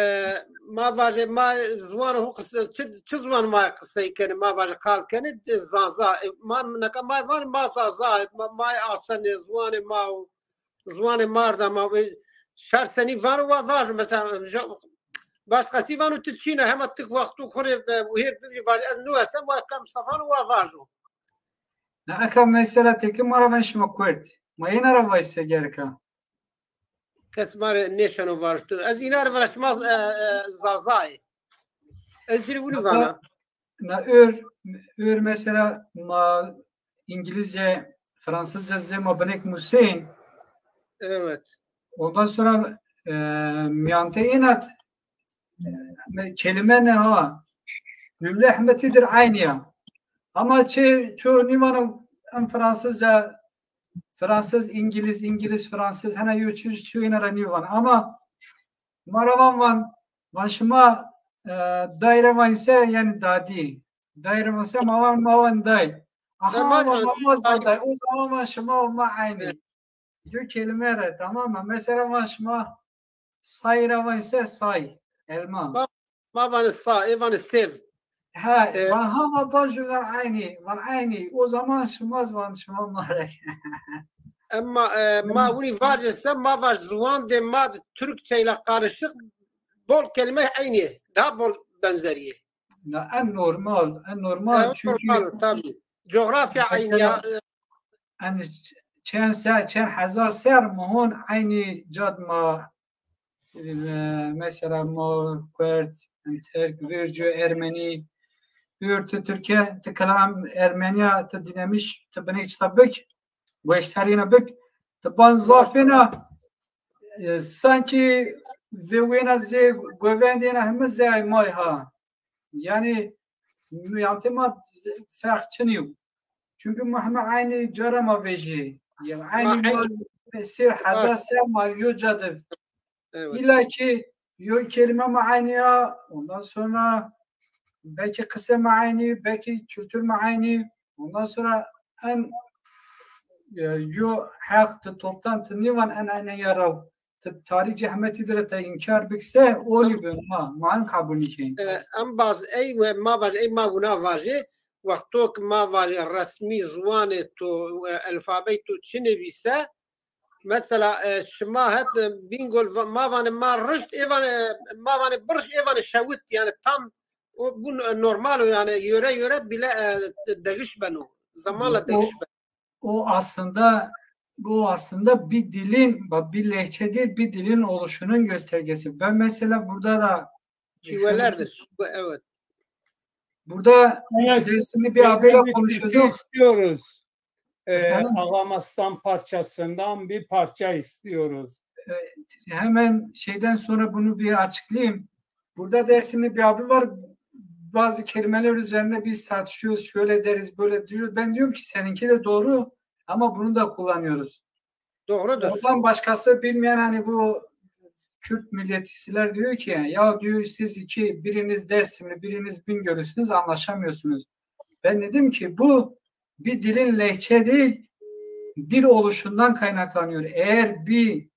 ma vajê ma ziwan ho qise, çi, çi ziwan ma qisey kenê, ma vajê qal kenê, de Zaza. E, ma neka ma van ma Zaza, ma, ma asenê ziwanê ma ziwanê ma arda ma, e, şer senî vano wa vajo, mesela, jo-, başkasî vano ti çîna, hema ti wexto xo rê, e, wihêr bivî vajê ez nû esem, wa kam sefano wa vajo. Na eka mesela teki ma ra ven şima Kurd. Ma yena ra vayse gereka. Kes ma rê nêşeno vajo. Ez îna rê vana şima, e, e, Zazayê. Ez ci rê winî vana. Na ör, ör mesela ma İngilizce, Fransızca zê ma binek musên. Evet. Ondan sonra, e, miyante inat, e, kelime ne ha? Cümle hemetidir aynı ya. Ama çi, çoğu nîvano em Fransızca, Fransız, İngiliz, İngiliz, Fransız, hena yo çi, çi ina ra nîvan. Ama ma ra van van, van şima, e, dayre van ise yani dadî. Dayre van ise ma van, ma van day. Aha, ma van, ma van day. O zaman van şima, ma aynı. Yo kelime re, tamam mı? Mesela van şima say ra van ise say, elma. Ma, ma vanê sa, ê vanê sêv. Ha, e, van ha, ma bajo van aynı, van aynı. O zaman şima van şima ma re. Emma, e, ma winî vacê se, ma vaj ziwan de ma Türkçe ile karışık bol kelime aynı, daha bol benzeriye. Na, en normal, en normal. Evet, çünkü normal, tabii. Coğrafya aynı ya. En çend ser, çend hezar ser mihon aynı cad ma, e, mesela ma Kurd, Tirk, Vircu, Ermeni, ör ti Türkiye, ti kelam Ermeniya, ti dinlemiş, ti binek çita bik, weşterîna bik, ti ban zafêna, e, sanki ve wêna zê govendêna heme zê ay may ha. Yani, miyantê ma ferq çinî yo. Çünkü ma heme aynı cara ma vejî. Yani aynı ma sêr hezar ser ma yo ca de. Evet. İlla ki yo kelime ma aynı ya, ondan sonra belki qise ma aynı, belki kültür ma aynı, ondan sonra en, e, yo halk de toplantı nîvan en aynı yara. Ti tarî cehmetî dire te înkar bikse, onî bin ma, ma en qebul nîkên. E, embaz ey we ma vajê, ey ma wina vajê, wexto ki ma vajê resmî ziwanê to, e, elfabey to çi nivîse, mesela, e, şima het, e, Bîngol va-, ma vanê ma rişt, ê vanê, ma vanê birişt, ê vanê şewit, yani tam o, bu n-, normal o, yani yöre yöre bile, e, değiş beno. Zamanla değiş beno. O aslında, bu aslında bir dilin, bak, bir lehçe değil, bir dilin oluşunun göstergesi. Ben mesela burada da şivelerdir. Evet. Burada Dersimli bir abiyle konuşuyorduk. Istiyoruz. Ee, Ağam Aslan parçasından bir parça istiyoruz. Ee, hemen şeyden sonra bunu bir açıklayayım. Burada Dersimli bir abi var. Bazı kelimeler üzerinde biz tartışıyoruz. Şöyle deriz, böyle diyor. Ben diyorum ki seninki de doğru ama bunu da kullanıyoruz. Doğrudur. Oradan başkası bilmeyen, hani bu Kürt milliyetçiler diyor ki, ya diyor, siz iki, biriniz Dersimli, biriniz Bingöllüsünüz, anlaşamıyorsunuz. Ben dedim ki bu bir dilin lehçe değil, dil oluşundan kaynaklanıyor. Eğer bir,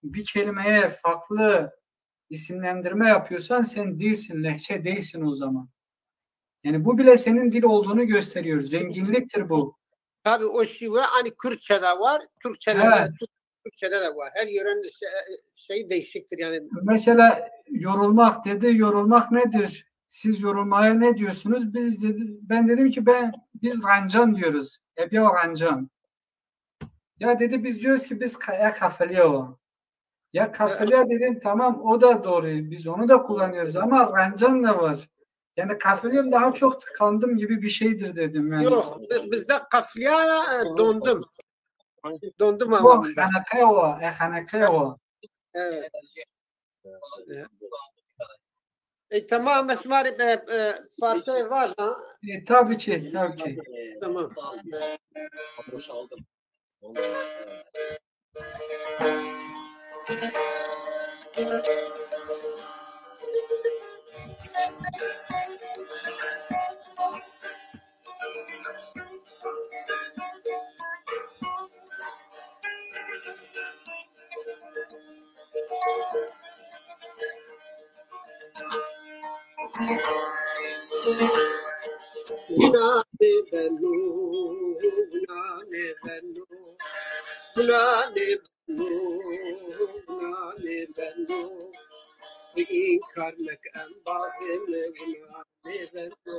bir kelimeye farklı isimlendirme yapıyorsan sen dilsin, lehçe değilsin o zaman. Yani bu bile senin dil olduğunu gösteriyor. Zenginliktir bu. Tabii o şive hani Kürtçe'de var, Türkçe'de de, Türkçe'de de var. Her yörenin şey, şeyi değişiktir yani. Mesela yorulmak dedi. Yorulmak nedir? Siz yorulmaya ne diyorsunuz? Biz dedi, ben dedim ki ben, biz gancan diyoruz. Ebiya gancan. Ya dedi, biz diyoruz ki biz ka-, ya kafeliya o. Ya kafeliya dedim, tamam, o da doğru. Biz onu da kullanıyoruz ama gancan da var. Yani kafeliyim daha çok tıkandım gibi bir şeydir dedim yani. Yok, bi-, bizde kafeliya ya, e, dondum. Dondum ama bizde. Xeneqe o, e, xeneqe o. Evet. Evet. E, tamam, ez şima rê, e, e, parçeyê vaja. E, tabii ki, tabii ki. Tamam. Wina nêbeno, wina nêbeno, wina nêbeno, wina nêbeno. Înkar meke embazê mi, wina nêbeno,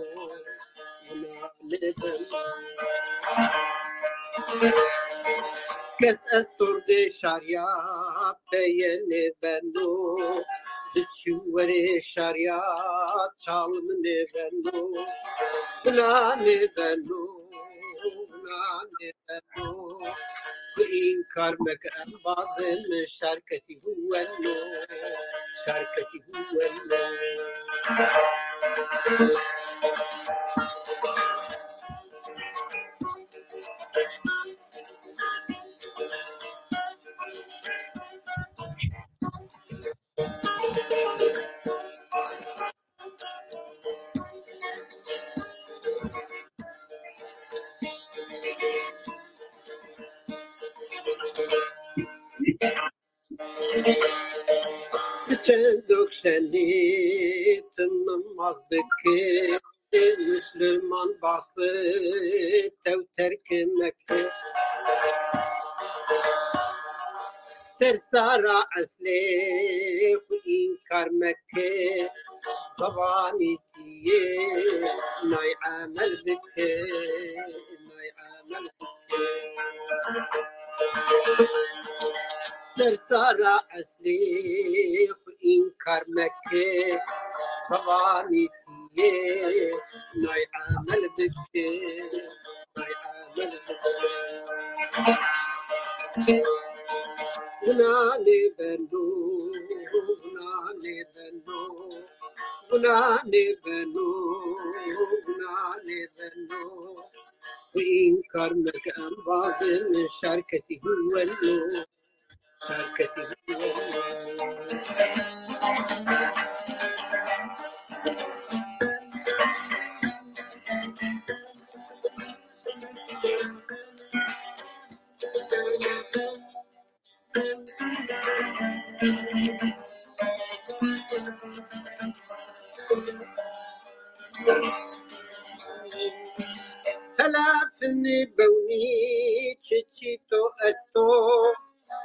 wina nêbeno. Kes estordê şarya peye nêbeno, di çi werê şarya çal mi nêbeno, wina nêbeno, wina nêbeno. Înkar meke embazê mi, şar kesî huweno, şar kesî huweno. Çendok şenî ti nimaz bike, Musliman basi tew terk meke. Tersa ra eslê xwu înkar meke. Zebanî tîyê nay emel bike, nay emel bike. Tersa ra eslê xwu înkar meke. Zebanî tîyê nay emel bike, nay emel bike. Wina nêbeno, wina nêbeno, wina nêbeno, wina nêbeno. Xwu înkar meke embazê mi, şar kesî huweno, şar kesî huweno. Hela finê bewnî çiçî to esto,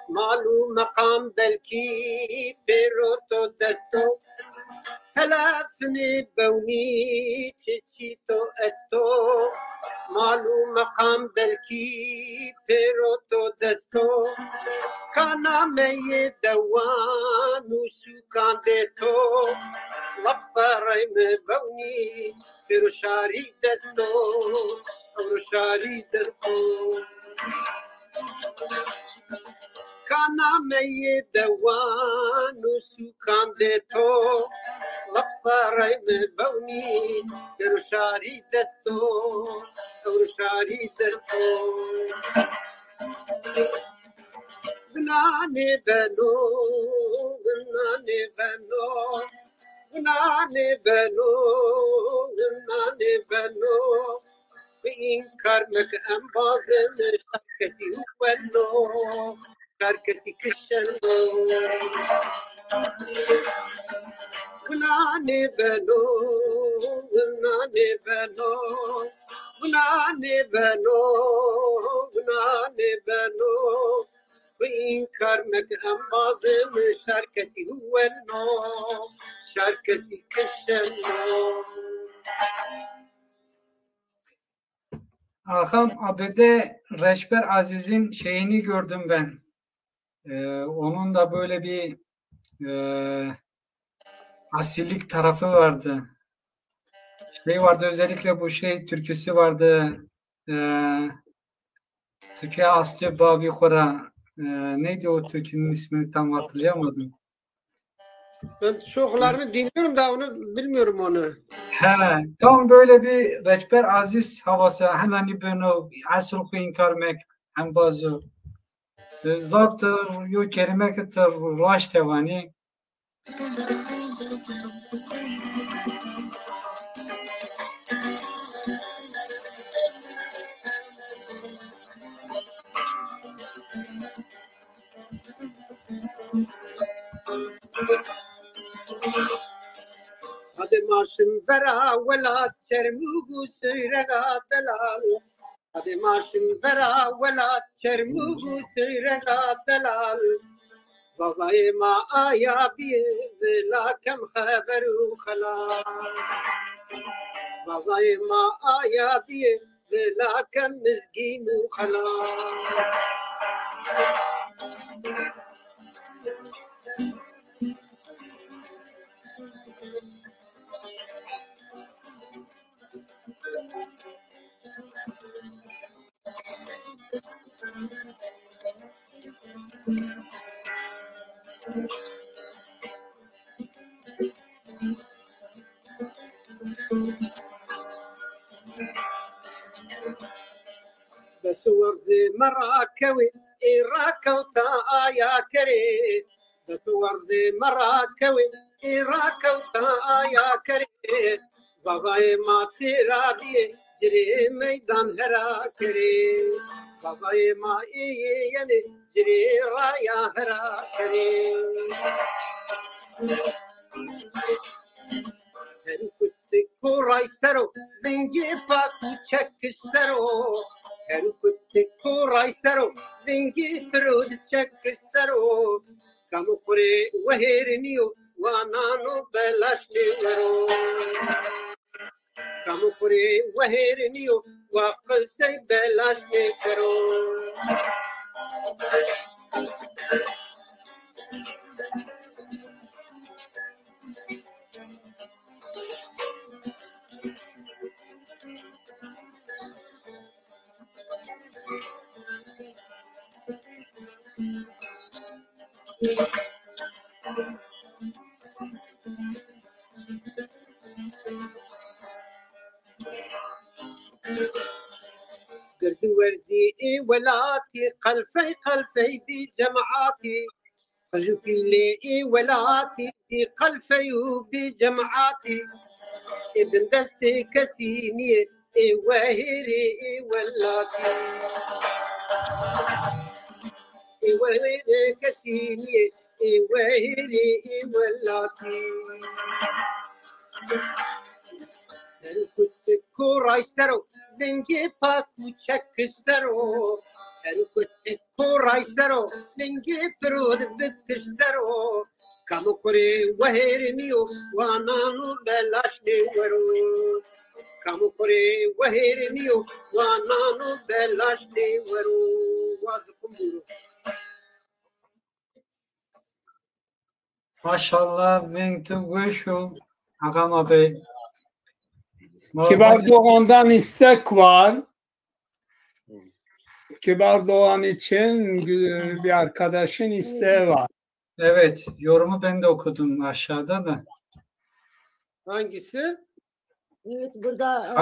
mal û meqam belkî pêro to desto. Hela finê bewnî çiçî to esto, mal û meqam belkî pêro to desto. Ka nameyê dewan û sûkandê to, lap serey mi bewnî, pêro şarî desto, ewro şarî desto. Ka nameyê dewan û sûkandê to, lap serey mi bewnî, pêro şarî desto, ewro şarî desto. Wina nêbeno, wina nêbeno, wina nêbeno, wina nêbeno. Xwu înkar meke embazê mi, şar kesî huweno, şar kesî kişeno. Wina nêbeno, wina nêbeno, wina nêbeno, wina nêbeno. Xwu înkar meke embazê mi, şar kesî huweno, şar kesî kişeno. Ağam, Abede Reçber Aziz'in şeyini gördüm ben. Ee, onun da böyle bir, e, asillik tarafı vardı. Şey vardı, özellikle bu şey türküsü vardı. Ee, Türkiye Aslı Bavi Kora. Ee, neydi o türkünün ismini tam hatırlayamadım. Ben şarkılarını dinliyorum da onu bilmiyorum onu. He, tam böyle bir Reçber Aziz havası. Hemen bir no, asıl ku inkar mek, hem bazı. E, zaftır, yo kelime ki tır, raş tevani. Hadi marşım vera welat, Çermûg û Sûrega delal. Hadi marşım vera welat, Çermûg û Sûrega delal. Zazayê ma aya bî, vila kem xeber û xelal. Zazayê ma aya bî, vila kem mizgîn û xelal. Bes werzê me rakewê, ê rakewta aya kerê. Bes werzê me rakewê, ê rakewta aya kerê. Zazayê ma têra bîyê, cirê meydan hera kerê. Zazayê ma ê yê yenê, cirê raya hera kerê. Her kutik koray sero, vingê pak û çekiş sero. Her kutik koray sero, vingê pirod çekiş sero. Kamo xurê wehêr nîyo, wa nano belaş nêwero. Kamo xurê wehêr nîyo, wa qisey belaş nêkero. Gird û werdî ê welatî, qelfey qelfey bî cematî. Qij û pîlê ê welatî, bî qelfey û bî cematî. Ê bindestê kesî nîyê, ê wehêrê ê welatî. Ê wehêrê kesî nîyê, ê wehêrê ê welatî. Her kutik koray sero, vingê pak û çekiş sero. Her kutik koray sero, vingê pirod bitiş sero. Kamo xurê wehêr nîyo, wa nano belaş nêwero. Kamo xurê wehêr nîyo, wa nano belaş nêwero. Wa ziqim bûro. Maşallah, veng tu weş o, Agama Bey. Kibar Doğan'dan istek var. Kibar Doğan için bir arkadaşın isteği var. Evet, yorumu ben de okudum aşağıda da. Hangisi? Evet, burada e,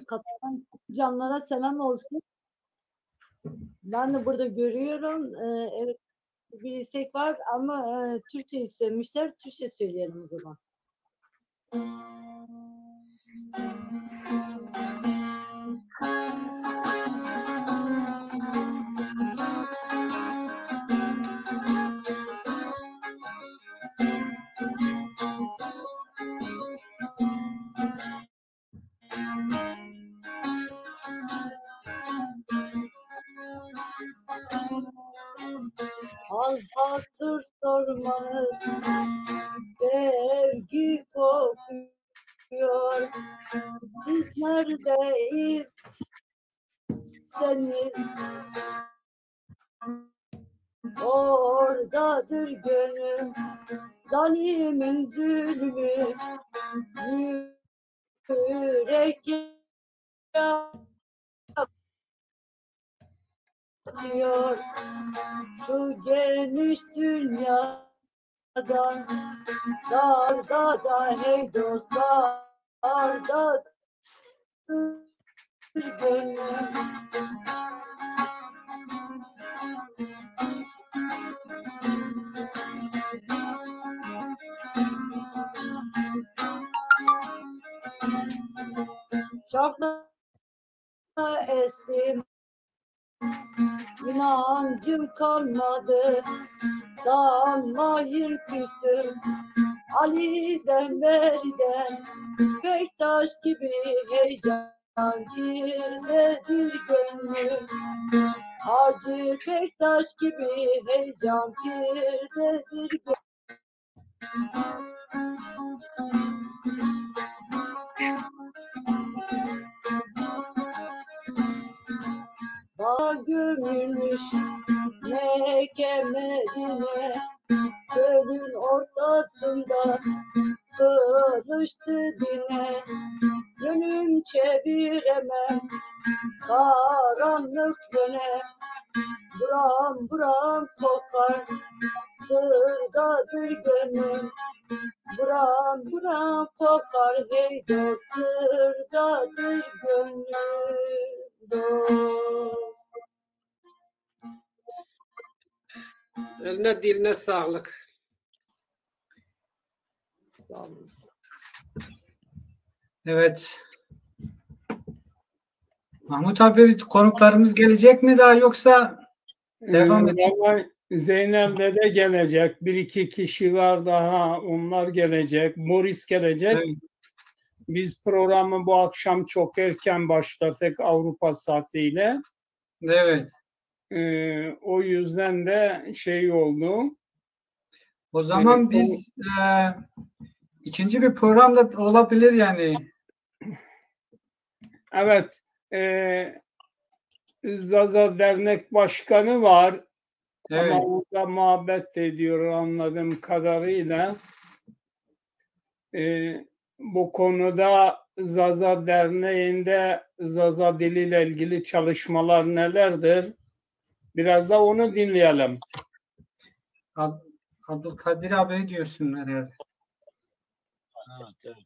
katılan canlara selam olsun. Ben de burada görüyorum. E, evet, bir istek var ama e, Türkçe istemişler. Türkçe söyleyelim o zaman. Hal hatır sormaz, sevgi kokuyor. Biz neredeyiz? Seniz oradadır gönül, zalimin zulmü yürek yakıyor. Şu geniş dünya da, dar da da hey dost, dar da gönlüm. Çapra estim, inancım kalmadı. Sanmayın küstüm Ali'den beriden, Bektaş gibi heyecan girdi bir gönlüm. Hacı Bektaş gibi heyecan girdi bir gönlüm. Bağ gömülmüş Mekke Medine, çölün ortasında kırıştı dine. Yönüm çeviremem karanlık yöne, buram buram kokar, sırdadır gönlüm. Buram buram kokar hey dost, sırdadır gönlüm dost. Eline diline sağlık. Evet. Mahmut abi, konuklarımız gelecek mi daha, yoksa devam Ee, edelim? Vallahi Zeynel dede gelecek. Bir iki kişi var daha. Onlar gelecek. Boris gelecek. Evet. Biz programı bu akşam çok erken başlattık Avrupa saatiyle. Evet. Ee, o yüzden de şey oldu. O zaman Evet, biz e, ikinci bir program da olabilir yani. Evet. E, Zaza Dernek Başkanı var. Evet. Ama o da muhabbet ediyor anladığım kadarıyla. E, bu konuda Zaza Derneği'nde Zaza diliyle ilgili çalışmalar nelerdir? Biraz da onu dinleyelim. Ab- Abdülkadir abi diyorsun herhalde. Evet, evet.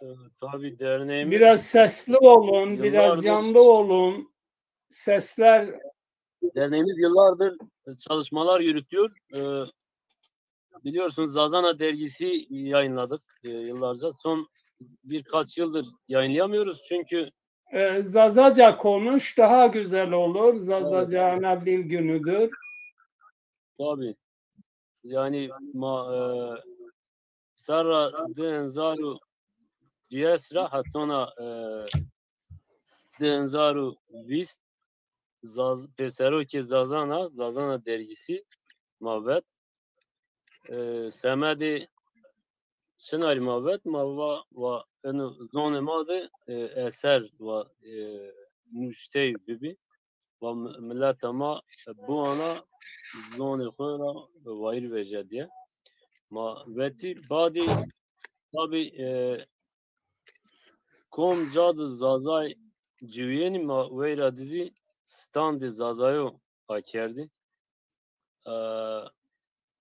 Ee, Tabii derneğimiz Biraz sesli olun, biraz yıllardır canlı olun. Sesler derneğimiz yıllardır çalışmalar yürütüyor. Ee, Biliyorsunuz Zazana dergisi yayınladık e, yıllarca. Son birkaç yıldır yayınlayamıyoruz çünkü e, Zazaca konuş, daha güzel olur. Zazaca ana dil günüdür. Tabii. Yani ma, e, serra di hezar û dîyes ra hetona e, di hezar û vîst Zaz, pêserokê Zazana, Zazana dergisi ma vet. E, semedê çinarî ma vet, ma va, va eno zonê ma de e, eser va e, nuştey bibî. Va mi- mileta ma biwana zonê xo ra wayîr veje diye. Ma vetî badî tabî e, kom ca de Zazay ciwîyenî ma weyra dizî standê Zazayo akerdî. E,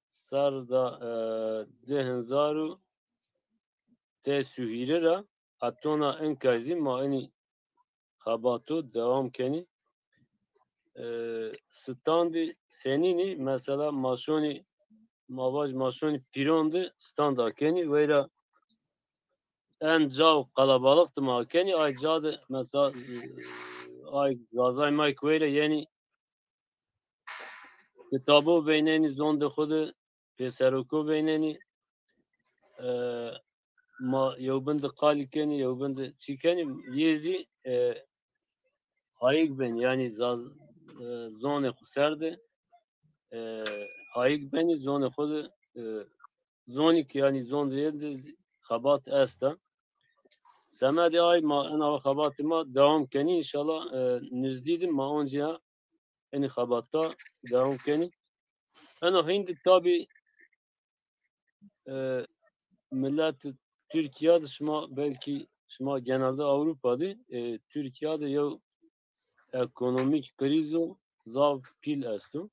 serda e, di hezar û des û hîrê ra hetona inkay zî ma enî xebato dewam kenî. E, standî senînî mesela ma şonî ma vaj ma şonî pîron de stand akenî weyra en ca û qelebalix de ma akenî ay ca de mesela e, ay Zazay ma ki weyra yenî kitabo veynenî zondê xo de pêseroko veynenî e, ma yewbin de qalî kenî, yewbin de çî kenî, yê zî e, hayîk benî, yanî zaz, e, zonê xo ser de e, hayîk benî, zonê xo de e, zonî ki yanî zondê yê de zî xebat esta. Semedê ay ma ena xebatê ma dewam kenî înşallah e, nizdî de ma oncîya enî xebata dewam kenî. Eno hîndî tabî e, millet Türkiye de şima belkî şima genelde Avrupa de e, Türkiye de yew ekonomîk krîzo zaf pîl esto.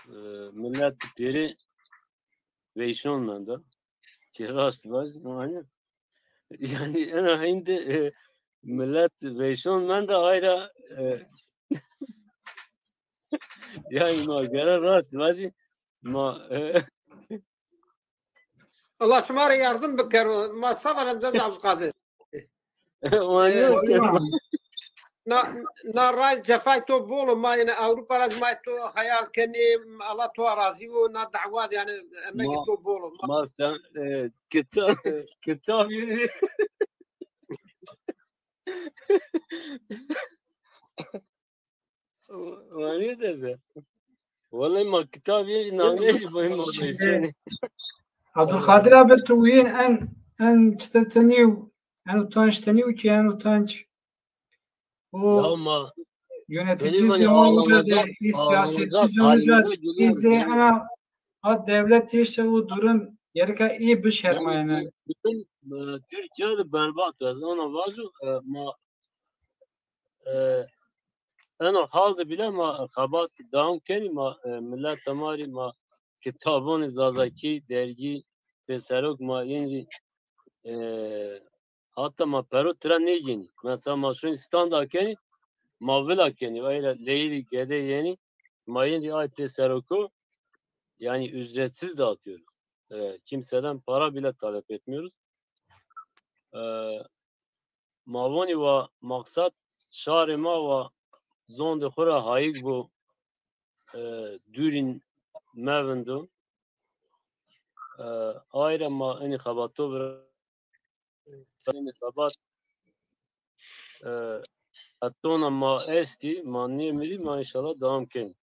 e, millet pêrê veyşon menda. Ki rast vaj, yani, yani ena hende, e, millet veyşon menda ayra, e, yani ma gere rast vajî, ma, e, Allah şima rê yardim bikero. Ma sağ olun, Ceza Abdülkadir. Wanî Na, na ray cefay to bol o, ma yine Avrupa ra ma to hayal kenî, Allah to razî bo, na dawa de yani emegê to bol o. Ma Ma sen, e, kitab, kitab yeri. Wanî de se. Vallahi ma kitab yeri, nameyê jî boyun ma. Abdülkadir abi, tu yên en, en çitir tenî, en utanç tenî ki en utanç. O yönetici zamanında da, siyasetçi zamanında izle ama ha devlet işte o durum gereka iyi bir şey yani. Bütün, e, Türkiye de berbat. Ez ona vazo, e, ma, e, eno hal de bile ma xebat devam kenî, ma, e, millet tamarî ma kitabonê Zazakî, dergî, pêserok ma yên rî, e, hatta ma pero tira nêgênî. Mesela ma şonî stand akenî, ma vila kenî, ayra leyirî gede yenî, ma yên rî ay pêseroko, yani ücretsiz dağıtıyoruz. E, kimseden para bile talep etmiyoruz. E, ma vonî wa maqsad şarê ma wa zondê xo ra hayik bo, e, dûrîn mevindo. E, ayra ma enî xebato vira, enî xebat, e, hetona ma estî, ma nêmirî, ma înşallah devam kenî.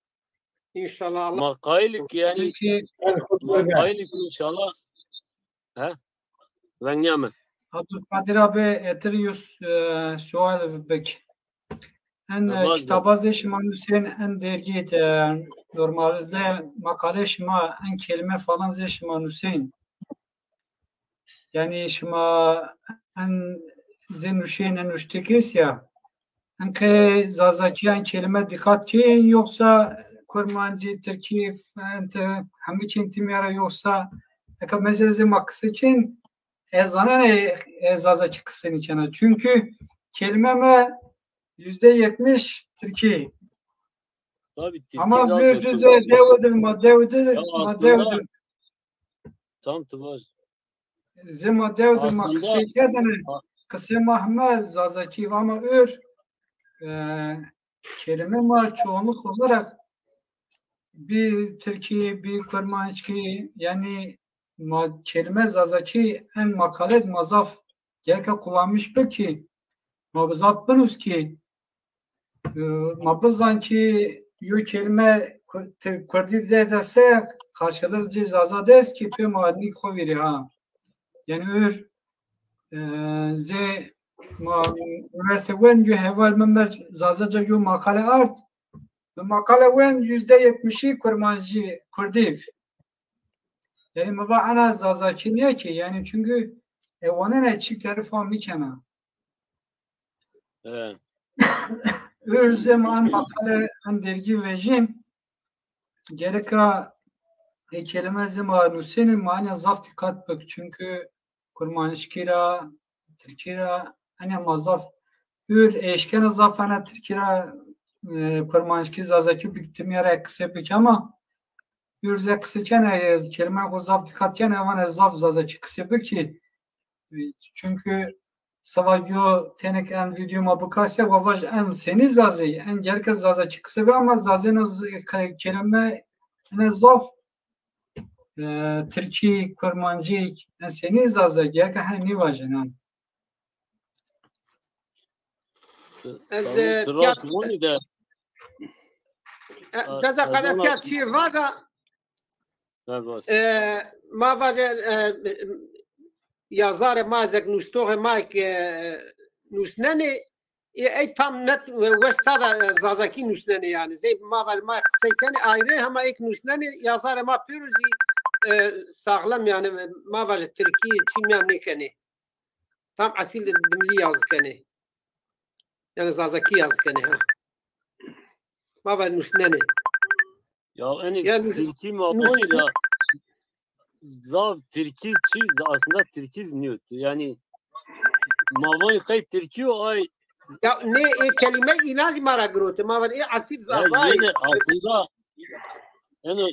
İnşallah Allah. Ma qayîl ki yani, Peki, ma qayîl ki înşallah. He? Vengê mi? Abdülkadir abi, etir yüz, e, sual bik. En, e, kitaba zê şima nusên, en dergî de, normalde makale şima, en kelime falan zê şima nusên. Yani şima en zê nuşên, en nuştekês ya. En ke Zazakî en kelime dîqat kên yoksa Kurmancî, Tirkî, en te hemî kên tîmya ra yoksa eka mesela zê ma qise kên, ez zanenê, e, Zazakî qise nîkena. Çünkü kelime me yüzde yetmiş Tirkî. Ama vercû zê dewidir, ma dewidir, ma dewidir. Tam tu vaj. Zê ma dewidir, ma qisey kerdene. Qisê ma heme Zazakî ama ör, e, kelime ma çoğunluk olarak bir Tirkî, bir Kurmanckî, yani ma kelime Zazakî en makalet ma zaf gerke kullanmış bi ki, ma bi zaf binus ki, e, ma bizan ki yo kelime Ku-, Ti-, Kurdî de dese karşılığı ci Zaza dest ki pê ma nîk xo vîrî ha. Yani ör, e, zê ma üniversite wen yo heval mi mer Zazaca yo makale ard. Bi makale wen yüzde yetmişî Kurmancî, Kurdî. Yani mi va ena Zazakî nîya ki, yani çünkü ewanene çi terif fam nîkena. Evet. Ör zê ma en makale, en dergî vejîn. Gereka e kelime zê ma nusênî, ma ena zaf dîqat bik. Çünkü Kurmanckî ra, Tirkî ra, ena ma zaf ör eşkena zaf ena Tirkî ra, e, Kurmanckî, Zazakî bik, tîmya ra qise bik ama ör zê qise kena, e, kelime xo zaf dîqat kena, vana zaf Zazakî qise bik ki. E, çünkü seba yo tenek en video ma bikase, wa vaj en senî Zazî, en gerke Zazakî qise bi ama Zazêna z-, ke-, kelime ene zaf, e, Tirkî, Kurmancî, en senî Zazî, gerke hen nîvajin, ha. Ez, e, tiyat-, e, Ceza Kader, tiyat çîyê vaza, e, ma vaze, e, yazarê ma, zek nûstoxê ma ke, e, nûsnenê, e, ey tam net, e, weş sada, e, Zazakî nûsnenê yanî. Zey ma vaze ma qisey kenê ayrı, hema ey ke nûsnenê, yazarê ma pêro zî, e, sağlam yanî, ma vaze Tirkî, çî mîyan nêkenê. Tam esil dimlî yaz kenê. Yanî Zazakî yaz kenê ha. Ma vaze nûsnenê. Ya, enê, yani, Tirkî ma vanî de, zaf Tirkî çî, aslında Tirkî nîyo. Yani ma vanî qey Tirkî yo, ay. Ya, nê, ê kelîme înan zî ma ra girotê. Ma vanî ê esil Zaza yê. Aslında, yani,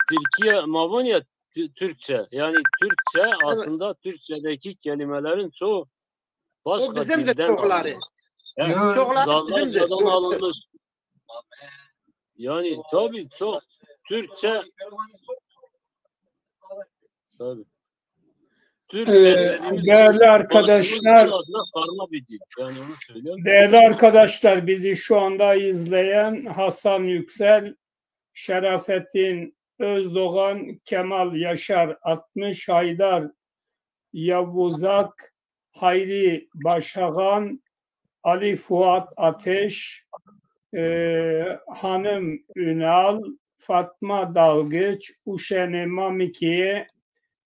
Tirkiye ma vanî ya, Tü-, Türkçe. Yani Türkçe, aslında Türkçedeki kelimelerin çoğu başka dilden alınmış. Yani Zazacadan alınmış. Yani tabii çok Türkçe, tabii. Türkçe dediğimiz dil, değerli arkadaşlar, aslında karma bir dil. Yani onu söylüyorum. Değerli arkadaşlar, bizi şu anda izleyen Hasan Yüksel, Şerafettin Özdoğan, Kemal Yaşar, Altmış Haydar, Yavuzak, Hayri Başagan, Ali Fuat Ateş, e, Hanım Ünal, Fatma Dalgıç, Uşenê Mamikîye,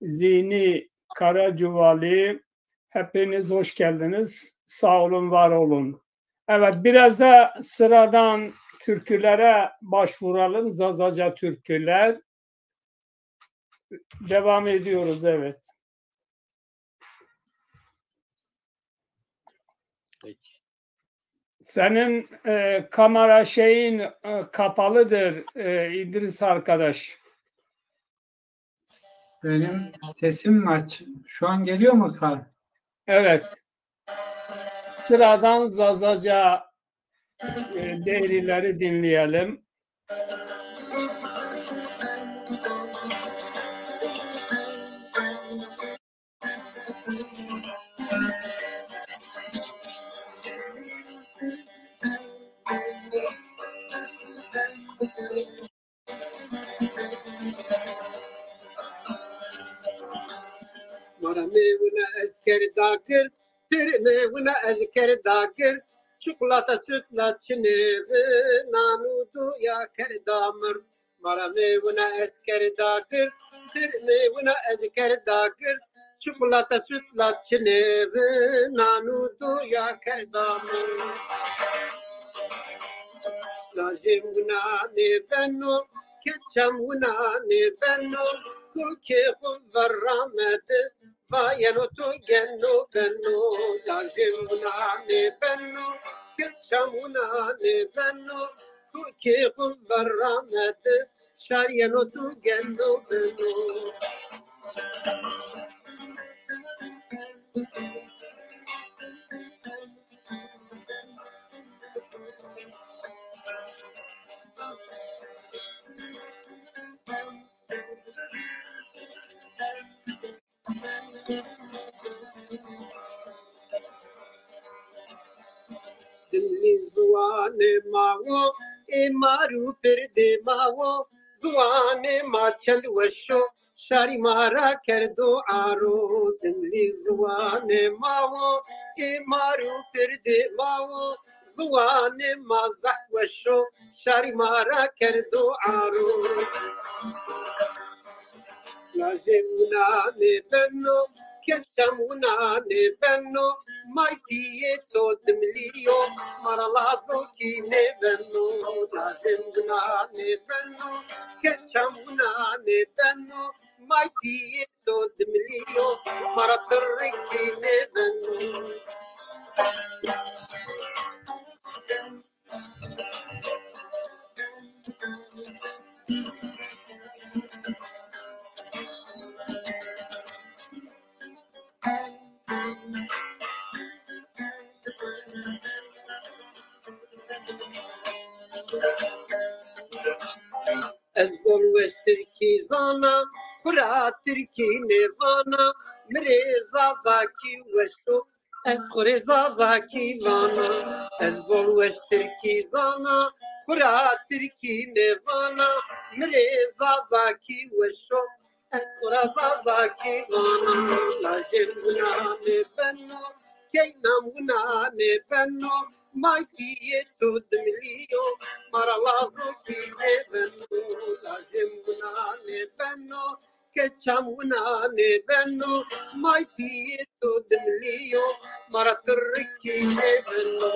Zînî Karacuvali, hepiniz hoş geldiniz. Sağ olun, var olun. Evet, biraz da sıradan türkülere başvuralım. Zazaca türküler. Devam ediyoruz, evet. Peki. Senin, e, kamera şeyin, e, kapalıdır, e, İdris arkadaş. Benim sesim mi aç? Şu an geliyor mu, Kaan? Evet. Sıradan Zazaca, e, değerleri dinleyelim. Mara mewina ez kerda gird, pir mewina ez kerda gird, çikolata sütlaç çinê vi, nan û duya kerda mird. Mara mewina ez kerda gird, pir mewina ez kerda gird, çikolata sütlaç çinê vi, nan û duya kerda mird. Lajê wina nêbeno, keçam wina nêbeno, kokê xwu verramedi, vayeno to geno beno. Lajê wina nêbeno, keçam wina nêbeno, kokê xwu verramedi, şar yeno to geno beno. Dimlî ziwanê ma wo, ê mar û pirdê ma wo, ziwanê ma çend weş o, şarî ma ra kerdo aro. Dimlî ziwanê ma wo, ê mar û pirdê ma wo, ziwanê ma zehf weş o, şarî ma ra kerdo aro. Lajê wina nêbeno, keçam wina nêbeno, may pîyê to dimlî yo, ma ra lazokî nêbeno. Lajê wina nêbeno, keçam wina nêbeno, may pîyê to dimlî yo, ma ra tirikî nêbeno. Ez bol weş tirkî zana, xwu ra tirkî nêvana, mi rê zazakî weş o, ez xwu rê zazakî vana. Ez bol weş tirkî zana, xwu ra tirkî nêvana, mi rê zazakî weş o, ez xwu ra zazakî vana. Lajê wina nêbeno, keynam wina nêbeno, may pîyê to dimlî yo, ma ra lazokî nêbeno. Lajê wina nêbeno, keçam wina nêbeno, may pîyê to dimlî yo, ma ra tirikî nêbeno.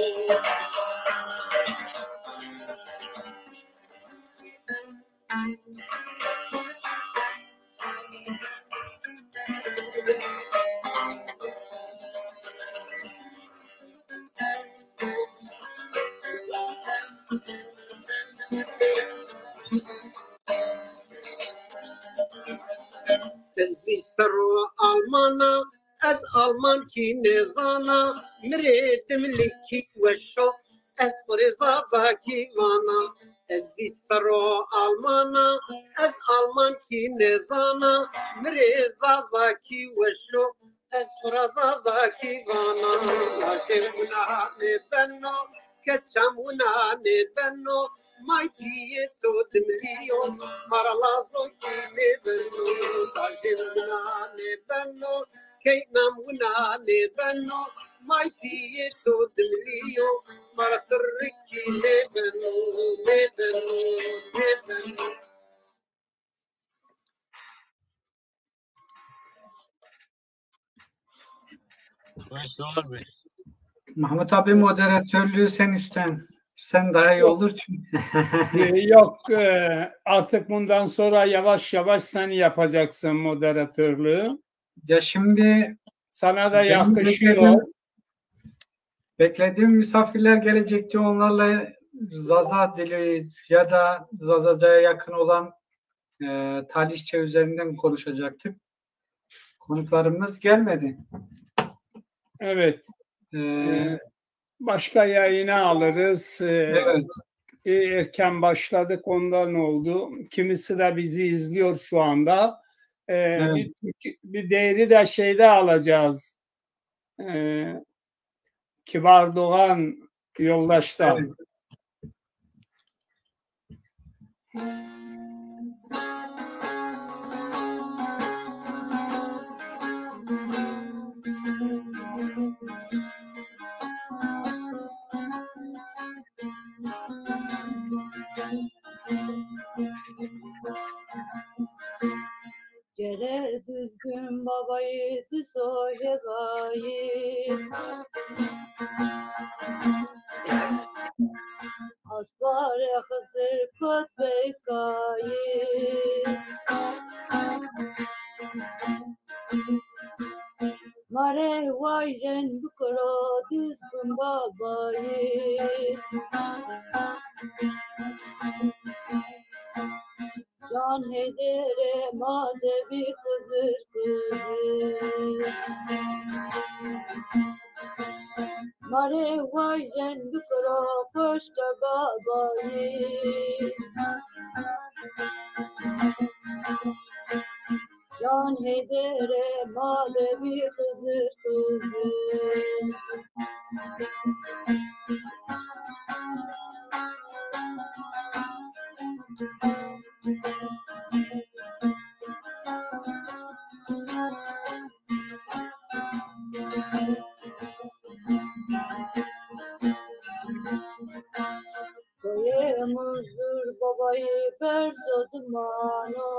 nêzana, mi rê dimlikî weş o, ez xwu rê zazakî vana. Ez vîst serr o Alman a, ez Almankî nêzana, mi rê zazakî weş o, ez xwu ra zazakî vana. Lajê wina nêbeno, ke çam wina nêbeno, may pîyê to dimilî yo, ma ra lazokî nêbeno. Lajê wina nêbeno, key nam wina nêbeno, may pîyê to dimilî yo, ma ra tirikî nêbeno, nêbeno, nêbeno. Mahmut abi, moderatörlüğü sen üstlen. Sen daha iyi olur çünkü. Ee, Yok, e, artık bundan sonra yavaş yavaş sen yapacaksın moderatörlüğü. Ya şimdi Sana da benim yakışıyor. beklediğim, beklediğim misafirler gelecekti. Onlarla Zaza dili ya da Zazaca'ya yakın olan e, Talihçe üzerinden konuşacaktık. Konuklarımız gelmedi. Evet. E, Ee, Başka yayına alırız. Ee, evet. e, Erken başladık, ondan oldu. Kimisi de bizi izliyor şu anda. Ee, Evet. bir, bir değeri de şeyde alacağız. Ee, Kibar Doğan yoldaştan. Evet. Gere Düzgün babayı, Düz o hevayı. Asparê Xizir kot beykayı. Ma rê wayren bikiro Düzgün babayı. Can Heyderê ma de bî Xizir Xizir. Ma rê wayren bikiro koşka babayî. Can Heyderê ma de bî Xizir Xizir. Koyê Muzur babayî berzo dimano.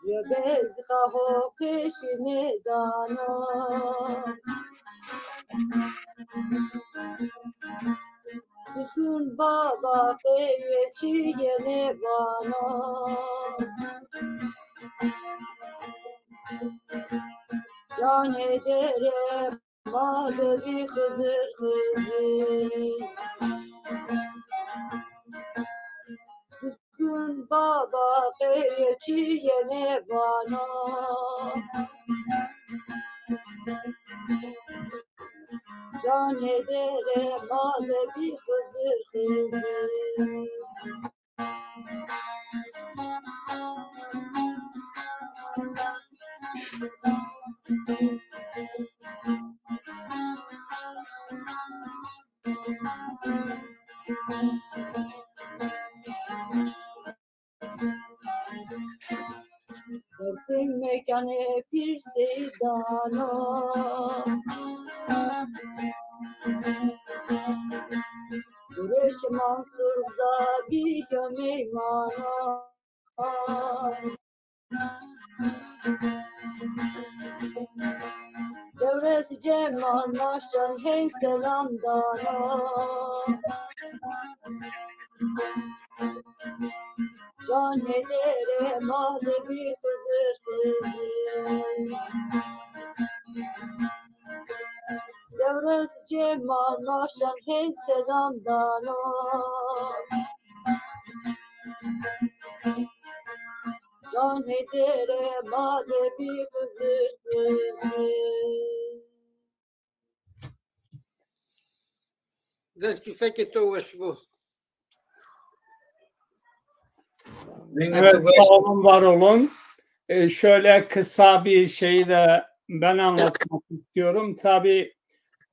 Yo bezxa ho qeşî nêdano. Bütün baba qeyê çîyê nêvano. Can Heyderê ma de bî Xizir Xizir. Bütün baba qeyê çîyê nêvano. Can Heyderê ma de bî Xizir Xizir. Dersim mekanê Pîr Seydan o. Gureş Mansur Rıza bîyo meyman o. Dewres Cemal Naşan hey selam dano. Can Heyderê ma de bî Xizir Xizir. Dewres Cemal Naşan hey selam dano. Destû fekê to weş bo. Evet, sağ olun, var olun. Ee, şöyle kısa bir şeyi de ben anlatmak istiyorum. Tabii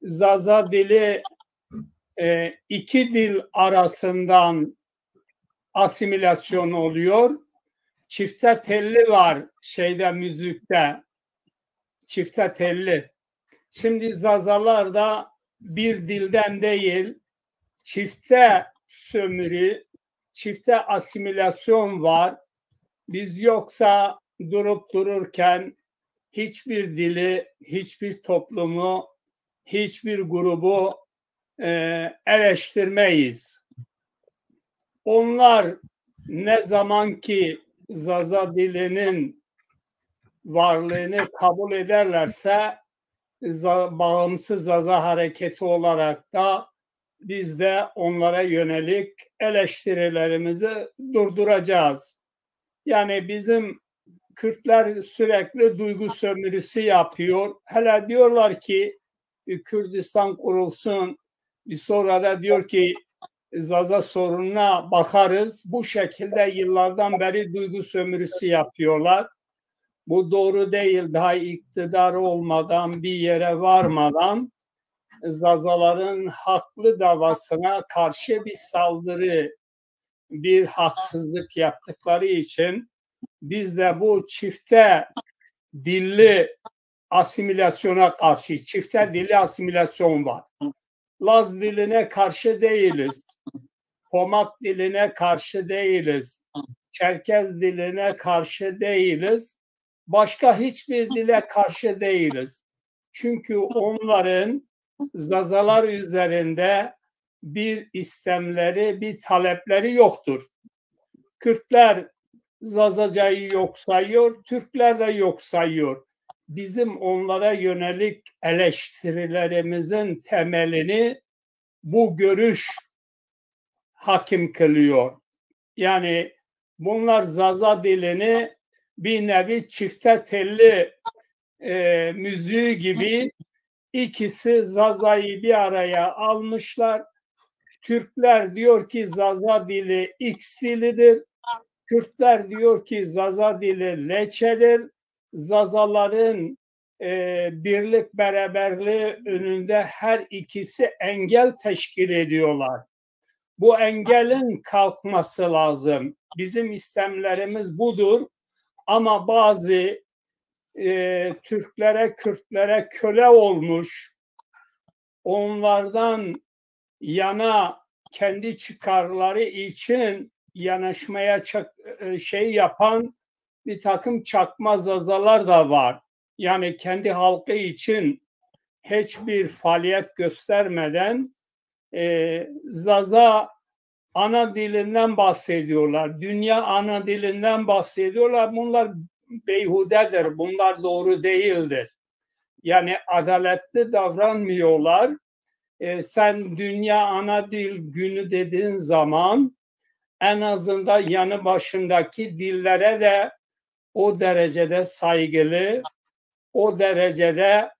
Zaza dili, e, iki dil arasından asimilasyon oluyor. Çifte telli var şeyde, müzikte. Çifte telli. Şimdi Zazalar da bir dilden değil, çifte sömürü, çifte asimilasyon var. Biz yoksa durup dururken hiçbir dili, hiçbir toplumu, hiçbir grubu, e, eleştirmeyiz. Onlar ne zaman ki Zaza dilinin varlığını kabul ederlerse, za-, bağımsız Zaza hareketi olarak da biz de onlara yönelik eleştirilerimizi durduracağız. Yani bizim Kürtler sürekli duygu sömürüsü yapıyor. Hele diyorlar ki, e, Kürdistan kurulsun. Bir sonra da diyor ki, Zaza sorununa bakarız. Bu şekilde yıllardan beri duygu sömürüsü yapıyorlar. Bu doğru değil. Daha iktidar olmadan, bir yere varmadan Zazaların haklı davasına karşı bir saldırı, bir haksızlık yaptıkları için biz de bu çifte dilli asimilasyona karşı, çifte dilli asimilasyon var. Laz diline karşı değiliz. Pomak diline karşı değiliz. Çerkez diline karşı değiliz. Başka hiçbir dile karşı değiliz. Çünkü onların Zazalar üzerinde bir istemleri, bir talepleri yoktur. Kürtler Zazacayı yok sayıyor, Türkler de yok sayıyor. Bizim onlara yönelik eleştirilerimizin temelini bu görüş hakim kılıyor. Yani bunlar Zaza dilini bir nevi çifte telli, e, müziği gibi ikisi Zaza'yı bir araya almışlar. Türkler diyor ki Zaza dili X dilidir. Kürtler diyor ki Zaza dili leçedir. Zazaların, e, birlik beraberliği önünde her ikisi engel teşkil ediyorlar. Bu engelin kalkması lazım. Bizim istemlerimiz budur. Ama bazı, e, Türklere, Kürtlere köle olmuş, onlardan yana kendi çıkarları için yanaşmaya çak-, e, şey yapan bir takım çakma Zazalar da var. Yani kendi halkı için hiçbir faaliyet göstermeden, e, Zaza ana dilinden bahsediyorlar. Dünya ana dilinden bahsediyorlar. Bunlar beyhudedir. Bunlar doğru değildir. Yani adaletli davranmıyorlar. E, sen Dünya Ana Dil Günü dediğin zaman en azından yanı başındaki dillere de o derecede saygılı, o derecede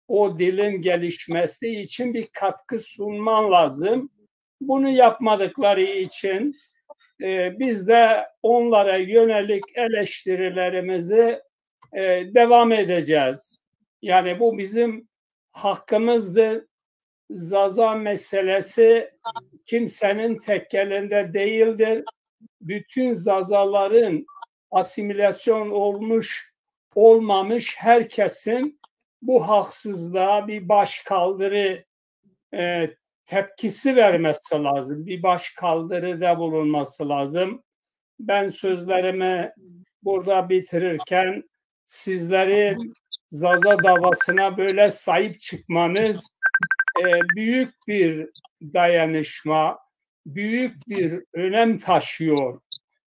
o dilin gelişmesi için bir katkı sunman lazım. Bunu yapmadıkları için, e, biz de onlara yönelik eleştirilerimizi, e, devam edeceğiz. Yani bu bizim hakkımızdır. Zaza meselesi kimsenin tek elinde değildir. Bütün Zazaların asimilasyon olmuş, olmamış herkesin bu haksızlığa bir başkaldırı, e, tepkisi vermesi lazım. Bir başkaldırıda bulunması lazım. Ben sözlerimi burada bitirirken sizlerin Zaza davasına böyle sahip çıkmanız, e, büyük bir dayanışma, büyük bir önem taşıyor,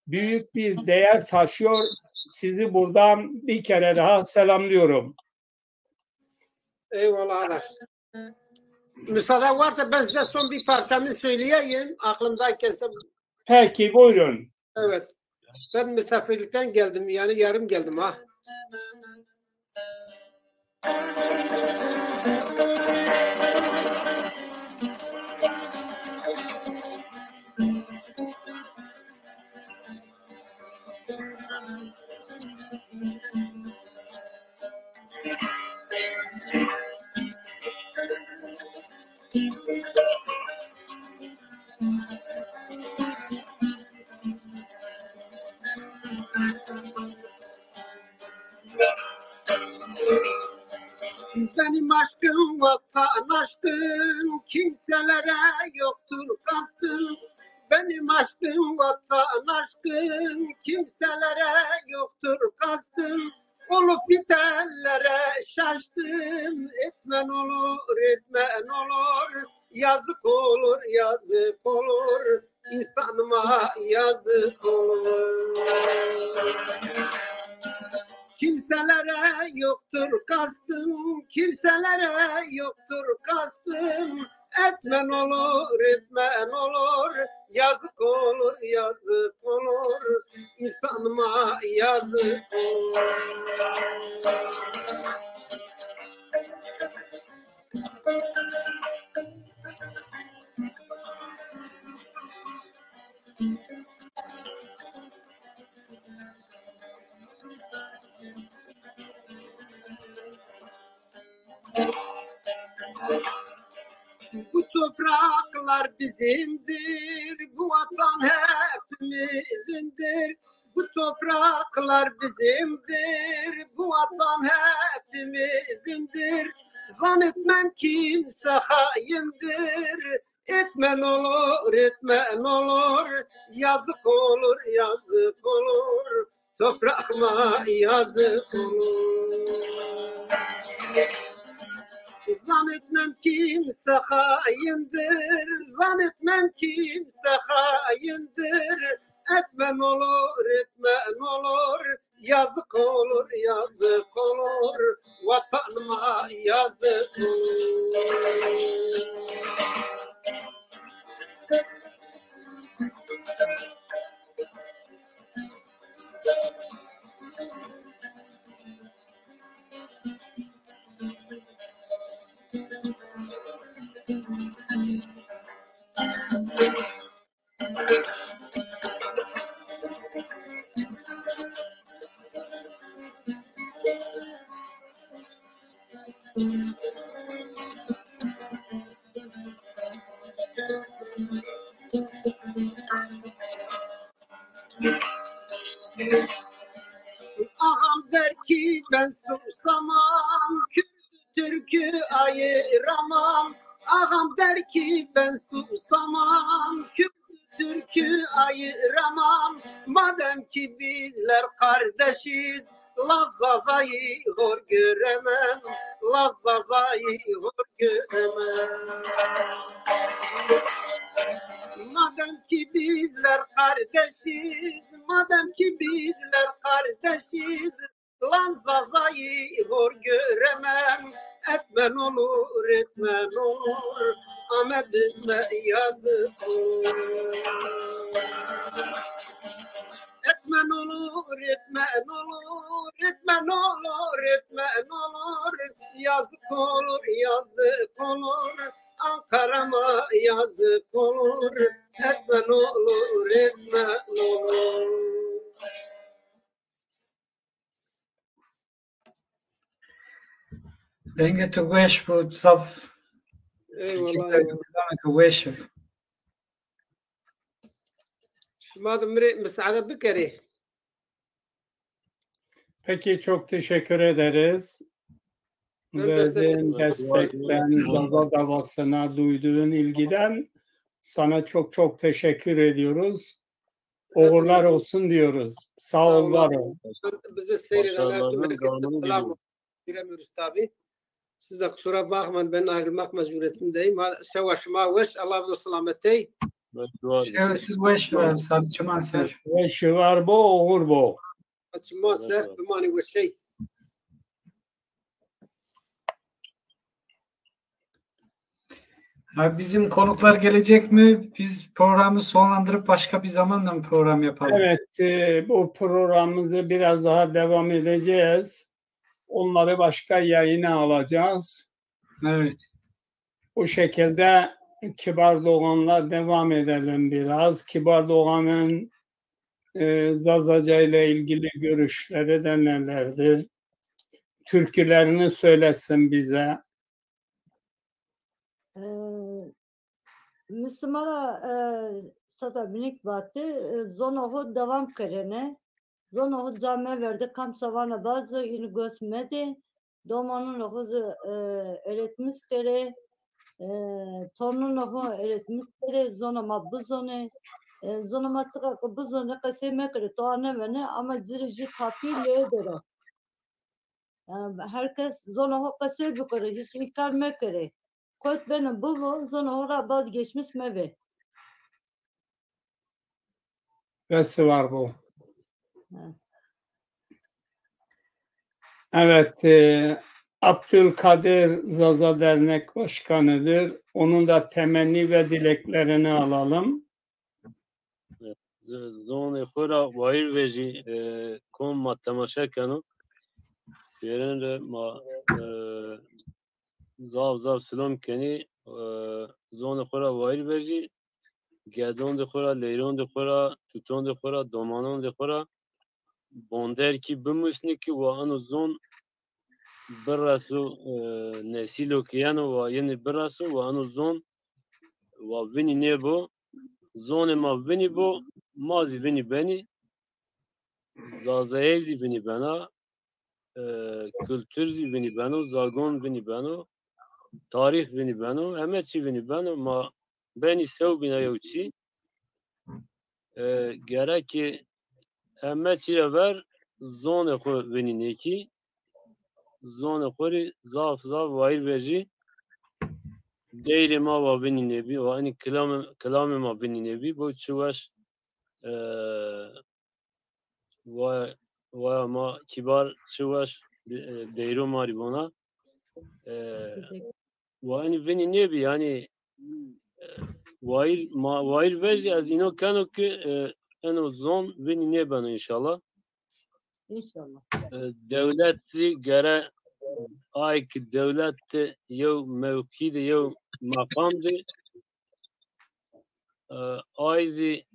büyük bir değer taşıyor. Sizi buradan bir kere daha selamlıyorum. Eyvallah adaş. Müsaade varsa ben size son bir parçamı söyleyeyim. Aklımdayken. Peki, buyurun. Evet. Ben misafirlikten geldim, yani yarım geldim ha. Benim aşkım vatan aşkım, kimselere yoktur kastım. Benim aşkım vatan aşkım, kimselere yoktur kastım. Olup bitenlere şaştım. Etme ne olur, etme ne olur. Yazık olur, yazık olur. İnsanıma yazık olur. Kimselere yoktur kastım, kimselere yoktur kastım. Etme ne olur, etme ne olur. Yazık olur, yazık olur. İnsanıma yazık olur. Bu topraklar bizimdir, bu vatan hepimizindir. Bu topraklar bizimdir, bu vatan hepimizindir. Zannetmem kimse haindir. Etme ne olur, etme ne olur. Yazık olur, yazık olur. Toprağıma yazık olur. Zannetmem kimse haindir, zannetmem kimse haindir. Etme ne olur, etme ne olur. Yazık olur, yazık olur. Vatanıma yazık olur. Ağam der ki ben susamam, Kürdü Türkü ayıramam. Ağam der ki ben susamam, Kürdü Türkü ayıramam. Madem ki bizler kardeşiz, Laz Zazayı hor göremem, Laz Zazayı hor göremem. Madem ki bizler kardeşiz, madem ki bizler kardeşiz, Laz Zazayı hor göremem. Etme ne olur, etme ne olur. Ame bizime yazık olur. Etme ne olur, etme ne olur, etme ne olur, etme ne olur. Yazık olur, yazık olur. Ankara'ma yazık olur. Etme ne olur, etme ne olur. Vengê to weş bo, zaf. Eyvallah. Tirkî kilamê to weş ib. Şima de mi rê misaade bikerê. Peki, çok teşekkür ederiz. Ben de size Verdiğin destekten, Zaza davasına duyduğun ilgiden sana çok çok teşekkür ediyoruz. Uğurlar olsun diyoruz. Sağ ol, var ol. Bizi seyreden herkese selam. Giremiyoruz tabii. Siz de kusura bakmayın, ben ayrılmak mecburiyetindeyim. Ha, şewa şima weş, Allah bi do selametey. Şewa siz weş ver, sar çiman ser. Weş ver bo, uğur bo. Çiman ser, bimanî weşey. Ha, bizim konuklar gelecek mi? Biz programı sonlandırıp başka bir zamanda mı program yapalım? Evet, e, bu programımızı biraz daha devam edeceğiz. Onları başka yayına alacağız. Evet. Bu şekilde Kibar Doğan'la devam edelim biraz. Kibar Doğan'ın e, Zazaca ile ilgili görüşleri de nelerdir? Türkülerini söylesin bize. E, mi sima ra, e, sata minik vati, e, zona ho devam kerene. Zona ho ca meverde, kam savana bazo, ini gos mede. Domanun ho zi, e, eretmis kere. E, tornun ho eretmis kere. Zona ma bizone. E, zona ma çıka ki bizone, qesey mekere, to anevene, ama ciri ji tapî lê dero. Yani herkes zona ho qesey bikere, hiç inkar mekere. Kot beno bibo, zona ho ra vazgeçmiş mebe. Vesivar bu. Evet. Evet, e, Abdülkadir Zaza Dernek Başkanı'dır. Onun da temenni ve dileklerini alalım. Zonê xo ra wayîr vejî, e, kom ma temaşe keno. Pêrin re ma, e, zaf zaf silom kenî, e, zonê xo ra wayîr vejî, gedondê xo ra, leyrondê xo ra, tutondê xo ra, domanondê xo ra, bonder kî bimusnî ki wa eno zon bireso, e, nesîlo ki yeno wa yenî bireso, wa eno zon wa vinî nêbo, zonê ma vinî bo, ma zî vinî benî, zazayey zî vinî bena, e, kultur zî vinî beno, zagon vinî beno, tarîx vinî beno, heme çî vinî beno, ma benî sewbîna yew çî. E, gerek ki heme çî ra ver zonê xo vinî nêkî, zonê xo rî zaf zaf wayîr vejî. Deyrê ma wa vinî nêbî, wa enî kilamê, kilamê ma vinî nêbî, bo çi weş, e, wa, waya ma kibar çi weş de-, e, deyro ma rî bona. E, wa enî vinî nêbî, yanî, e, wayîr, ma, wayîr vejî, ez îno keno ki, e, eno zon vinî nêbeno înşallah. İnşallah. E, dewlet zî gere, ay ki dewlet de yew mewqî de, yew meqam de, e, ay zî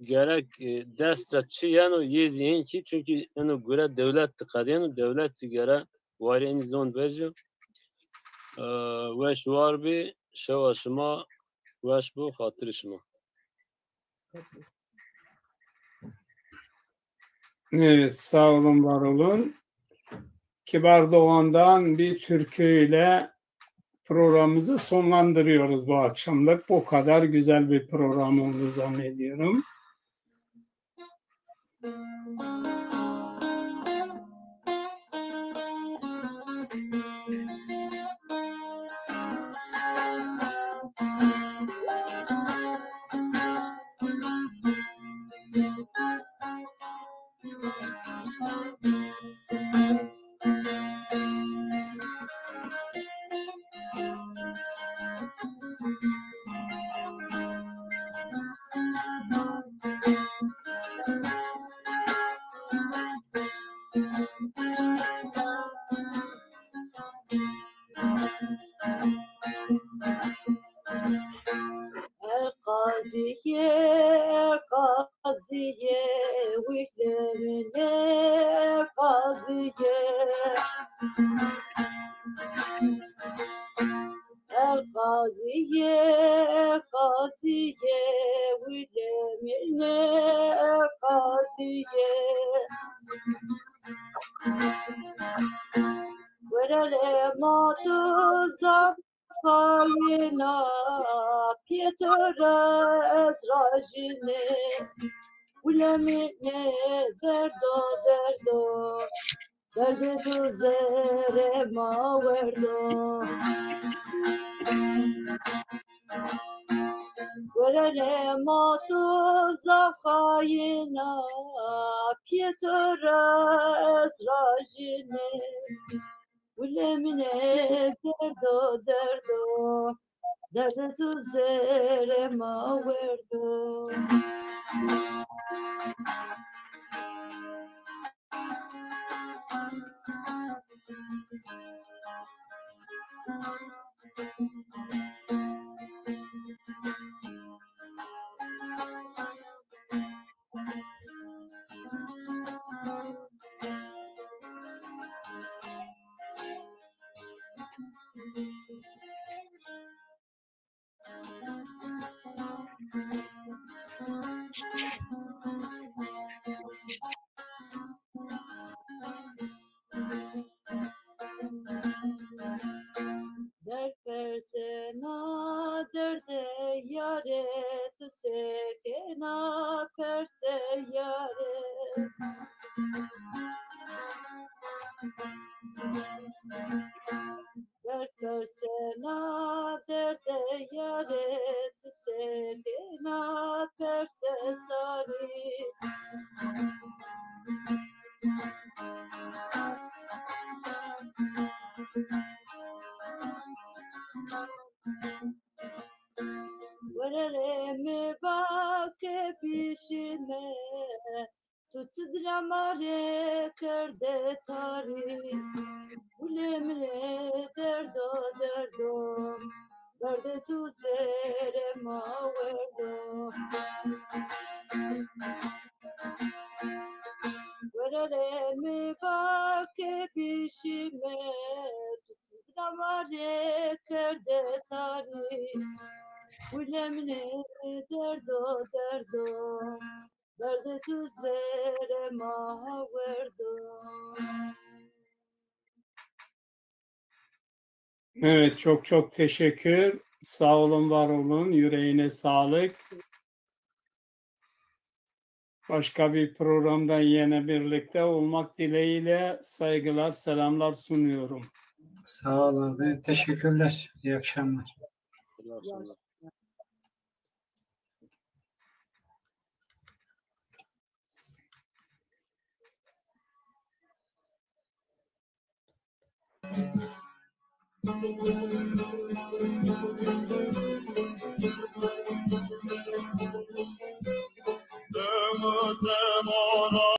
gerek, e, dest ra çi yeno yê zî hên kî, çunkî eno gure dewlet de qedîyeno, dewlet zî gere wayîrê enî zon vejîyo. E, weş war bî, şewa şima weş bo, xatirê şima. Evet, sağ olun, var olun. Kibar Doğan'dan bir türküyle programımızı sonlandırıyoruz bu akşamlık. Bu kadar güzel bir program oldu zannediyorum. El qazîye, el qazîye, wîlemine el qazîye. El qazîye, el qazîye, wîlemine el qazîye. Werele ma tu zaf xayîna, pîyê to ra ez rajîne. Wîlemine derdo, derdo, derdê tu zerê ma werdo. Werele ma tu zaf xayîna, pîyê to ra ez rajîne. Wîlemine derdo, derdo. Derdê tu zerê ma werdo. Derd persena derdê yarê, tu sekena persê yarê. Derd persena derdê yarê, tu sekena persê sarî. Wererê mi va ke bîşîme, tu çi dila ma rê kerde tarî. Gulê min ê derdo derdo, derdê tu zerê ma werdo. Wererê mi va ke bîşîme, tu çi dila ma rê kerde tarî. Gulê min ê derdo derdo, derdê tu zerê ma werdo. Evet, çok çok teşekkür. Sağ olun, var olun. Yüreğine sağlık. Başka bir programda yine birlikte olmak dileğiyle saygılar, selamlar sunuyorum. Sağ olun. Teşekkürler. İyi akşamlar.